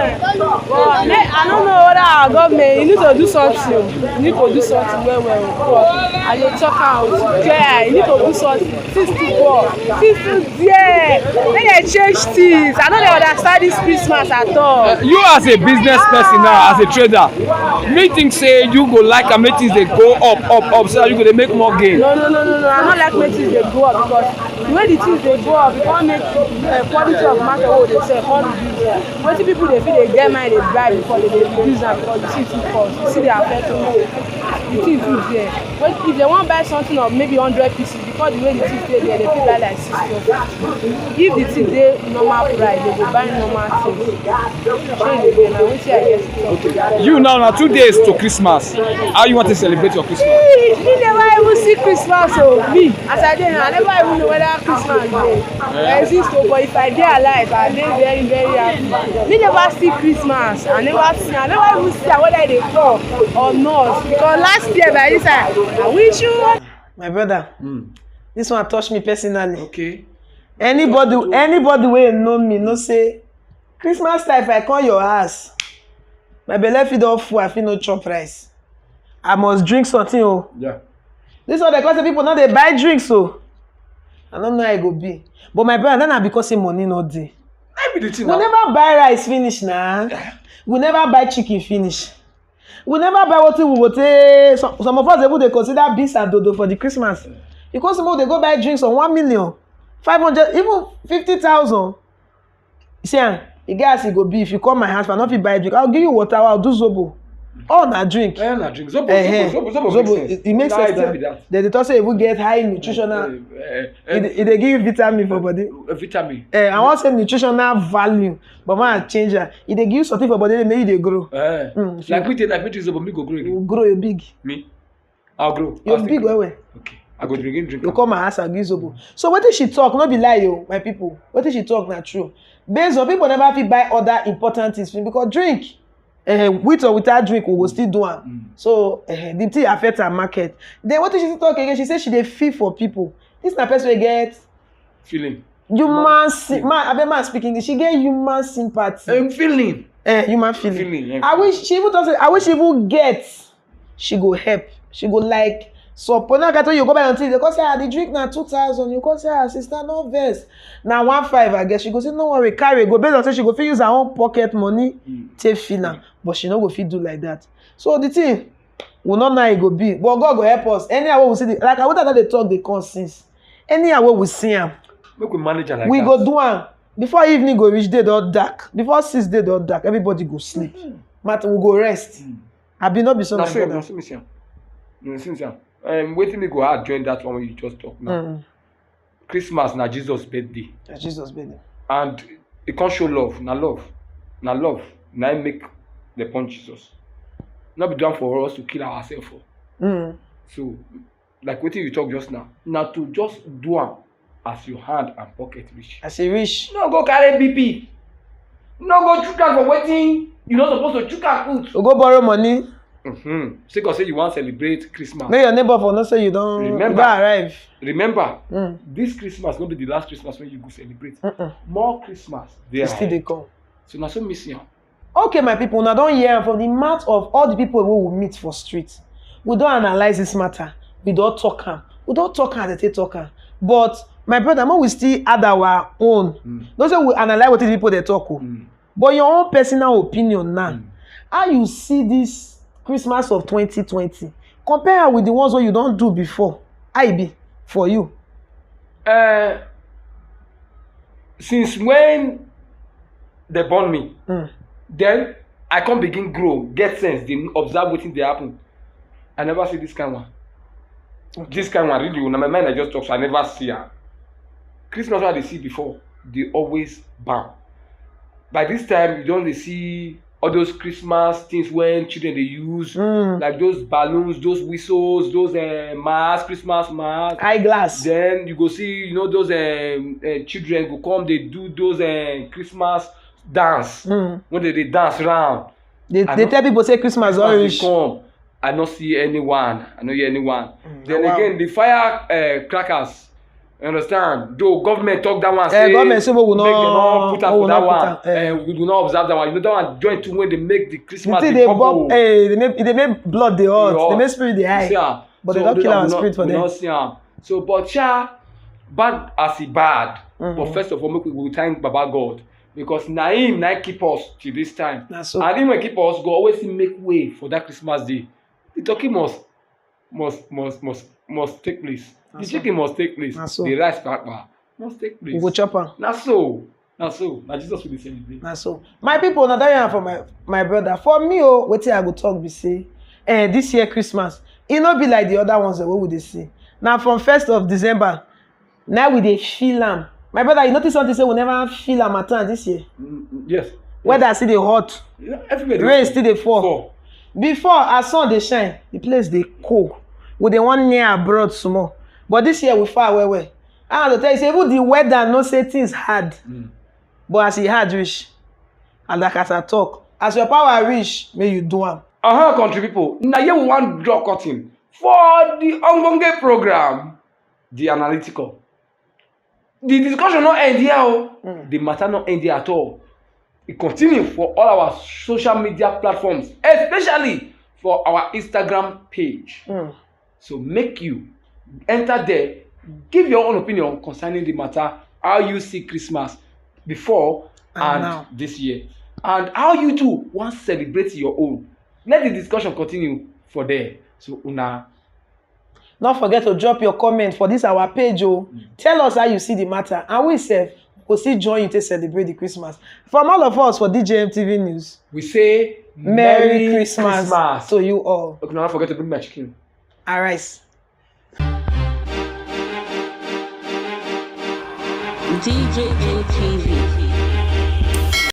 But me, I don't know whether our government, you need to do something. You need to do something well well. But I dey talk am with clear eye. You need to do something. Things too poor. Things too dear. Make dem change things. I no dey understand this Christmas at all. You as a business person now, as a trader, me think say you go like am make things dey go up, up, up, so that you go dey make more gain. No, no, no, no, no. I no like make things dey go up, because the way the things dey go up, e come make uh, quality of market wey we dey sell come reduce. Wetin people dey fit dey get mind dey buy before, dem dey reduce am because the thing too cost. You see, dey affect us. The thing too dear. When if dem wan buy something of maybe hundred pieces, because the way the thing dey there, dem fit buy like sixty or fifty. If the thing dey normal price, dem go buy normal thing. Shey you dey get na wetin I get to talk. You now na two days to Christmas. How you want to celebrate your Christmas? Me, me never even see Christmas o. Me, as I dey now, I never even know whether Christmas dey exist o. But if I dey alive, I dey very very happy. Me never see Christmas. I never see. I never even see am whether e dey come or not. Because last year by this time, I wish you. My brother, this one touch me personally. Okay. Anybody, anybody wey know me know say Christmas time, if I come your house, my belle fit don full, I fit no chop rice. I must drink something o. Yeah. This one dey cause say people no dey buy drinks o. I no know how e go be. But my brother, that na because say money no dey. That be the thing We now. Never buy rice finish na. We never buy chicken finish. We never buy wetin we go take. Some, some of us even dey consider beans and dodo for the Christmas. You come see make we dey go buy drinks of one million, five hundred, even fifty thousand. You see am, e get as e go be. If you come my house, if I no fit buy drink, I'll give you water, I'll do zobo. All na drink. Eh, na drink. Zobo, Eh, zobo, zobo, zobo, zobo, makes sense. it, it makes Na sense. idea Na. Be that. Dem dey talk say if we get high nutritional, Eh, eh, e dey- e dey give you vitamin for body. eh, vitamin. Eh, I wan say nutritional value, but when I change am, e dey give you something for body, dey make you dey grow. Eh, Mm, like me, take like me, drink zobo, me go grow You again. go grow, you big. Me, I'll grow. You I'll big still well well. Okay, I go begin drink. You am. Come my house and give zobo. So wetin she talk no be lie o, my people. Wetin she talk na true. Based on people never fit buy other important things finish because drink, eh, with or without drink, we go still do am. Mm. So eh, the thing affect her market. Then wetin she still talk again? She say she dey feel for people. This na person wey get Feeling. human sy- man, abeg man speak English. She get human sympathy. Um, feeling. Eh, human feeling. Feeling, yeah. I wish she even talk say I wish she even get. She go help. She go like So, pona ka tell you go buy until they go say, "Ah, the drink na two thousand." You go say, "Ah, sister, no vex." Na one five, I guess. She go say, "No worry, carry go." Based on say she go fit use her own pocket money, take feel am. But she no go fit do like that. So, the thing, we no know how e go be. But God go help us. Anyhow wey we see the, like, I want to dey talk the come since. Anyhow wey we see am, Make we manage am like we that. Go do am. Before evening go reach, day don dark. Before six, day don dark. Everybody go sleep. Matter, we go rest. Abi no be so, Na my so, na brother? so me see am. Na so me see am. Um, wetin me go add join that one wey you just talk now. Mm. Christmas na Jesus birthday, Na Jesus birthday. and e come show love. Na love, na love. Na im make dem born Jesus. No be do am for us to kill ourselves for. Mm. So, like wetin you talk just now, na to just do am as your hand and pocket reach. As e reach, No go carry B P. No go chook am for wetin you no suppose to chook am put. we go borrow money. Mm-hmm. Sake of say you wan celebrate Christmas. Make your neighbor for know say you don, you Remember. Don arrive. Remember, Mm. This Christmas no be the last Christmas wey you go celebrate. Mm-mm. More Christmas dey You still dey ahead. Come. So na so me see am. Okay, my people, una don hear am from the mouth of all the people wey we meet for street. We don analyse this matter. We don talk am. We don talk am, dey take talk am. But my brother, make we still add our own. Mm. No say we analyse wetin the people dey talk o. Mm. But your own personal opinion now. Mm. How you see this Christmas of twenty twenty? Compare am with the ones wey you don do before. How e be for you? Uh, since when they born me, Mm. then I come begin grow, get sense, dey observe wetin dey happen. I never see this kind one. This kind one, really, na my mind I just talk, so I never see am. Christmas wey I dey see before, dey always bam. By this time, you don dey see all those Christmas things wey children dey use, Mm. like those balloons, those whistles, those uh, masks, Christmas masks. Eyeglass. Then you go see, you know, those um, uh, children go come, dey do those uh, Christmas dance. Mm. When they dey dance round, They, I they no- tell people say Christmas don Christmas dey reach. Come, I no see anyone. I no hear anyone. Mm, Then na wow. Again, the fire uh, crackers. You understand? Though government talk that one, Eh, say government say we will make dem not, no put am we for will that not one. Put am, eh. Eh, we do not observe that one. You know that one join to when they make the The Christmas thing dey dey bubble. Bob, eh, they make, they make blood dey hot, Dey they make hot. spirit dey You high. see am? But So they don we kill no- our we spirit for no- them. We no see am. So, but sha, bad as e bad. Mhm. But first of all, make we, we thank Baba God, because na him na keep us till this time. Na so. And him wey keep us go always still make way for that Christmas day. The turkey must must must must must take place. Na The so. Chicken must take place. Na so. The rice papa must take place. We go chop am. Na so. Na so. Na Jesus we dey celebrate. Na so. My people, na that yarn for my, my brother. For me, oh, wetin I go talk be say, eh, this year Christmas, e no be like the other ones wey we dey see. Na from first of December, now we dey feel am. My brother, you notice something say we never feel am at all this year. Mm, mm, yes. Weather still dey hot. Yeah, everywhere dey Rain open. Still dey fall. Fall. Before, as sun dey shine, the place dey cold. We dey wan near abroad small. But this year, we far well well. I go tell you say even the weather know say things hard. Mm. But as e hard reach, and like as I talk, as your power reach, make you do am. Uh-huh, country people. Na here we wan draw curtain for the ogbonge program, The Analytical. The discussion no end here o. Mm. The matter no end here at all. E continue for all our social media platforms, especially for our Instagram page. Mm. So make you enter there, give your own opinion concerning the matter, how you see Christmas before And and now. This year, and how you too wan celebrate your own. Let the discussion continue for there. So una No forget to drop your comment for this our page o. Tell us how you see the matter, and we sef go still join you to celebrate the Christmas. From all of us for D J M T V News, we say Merry Christmas to you all. Okay, now don't forget to bring my chicken. Arise. D J M T V.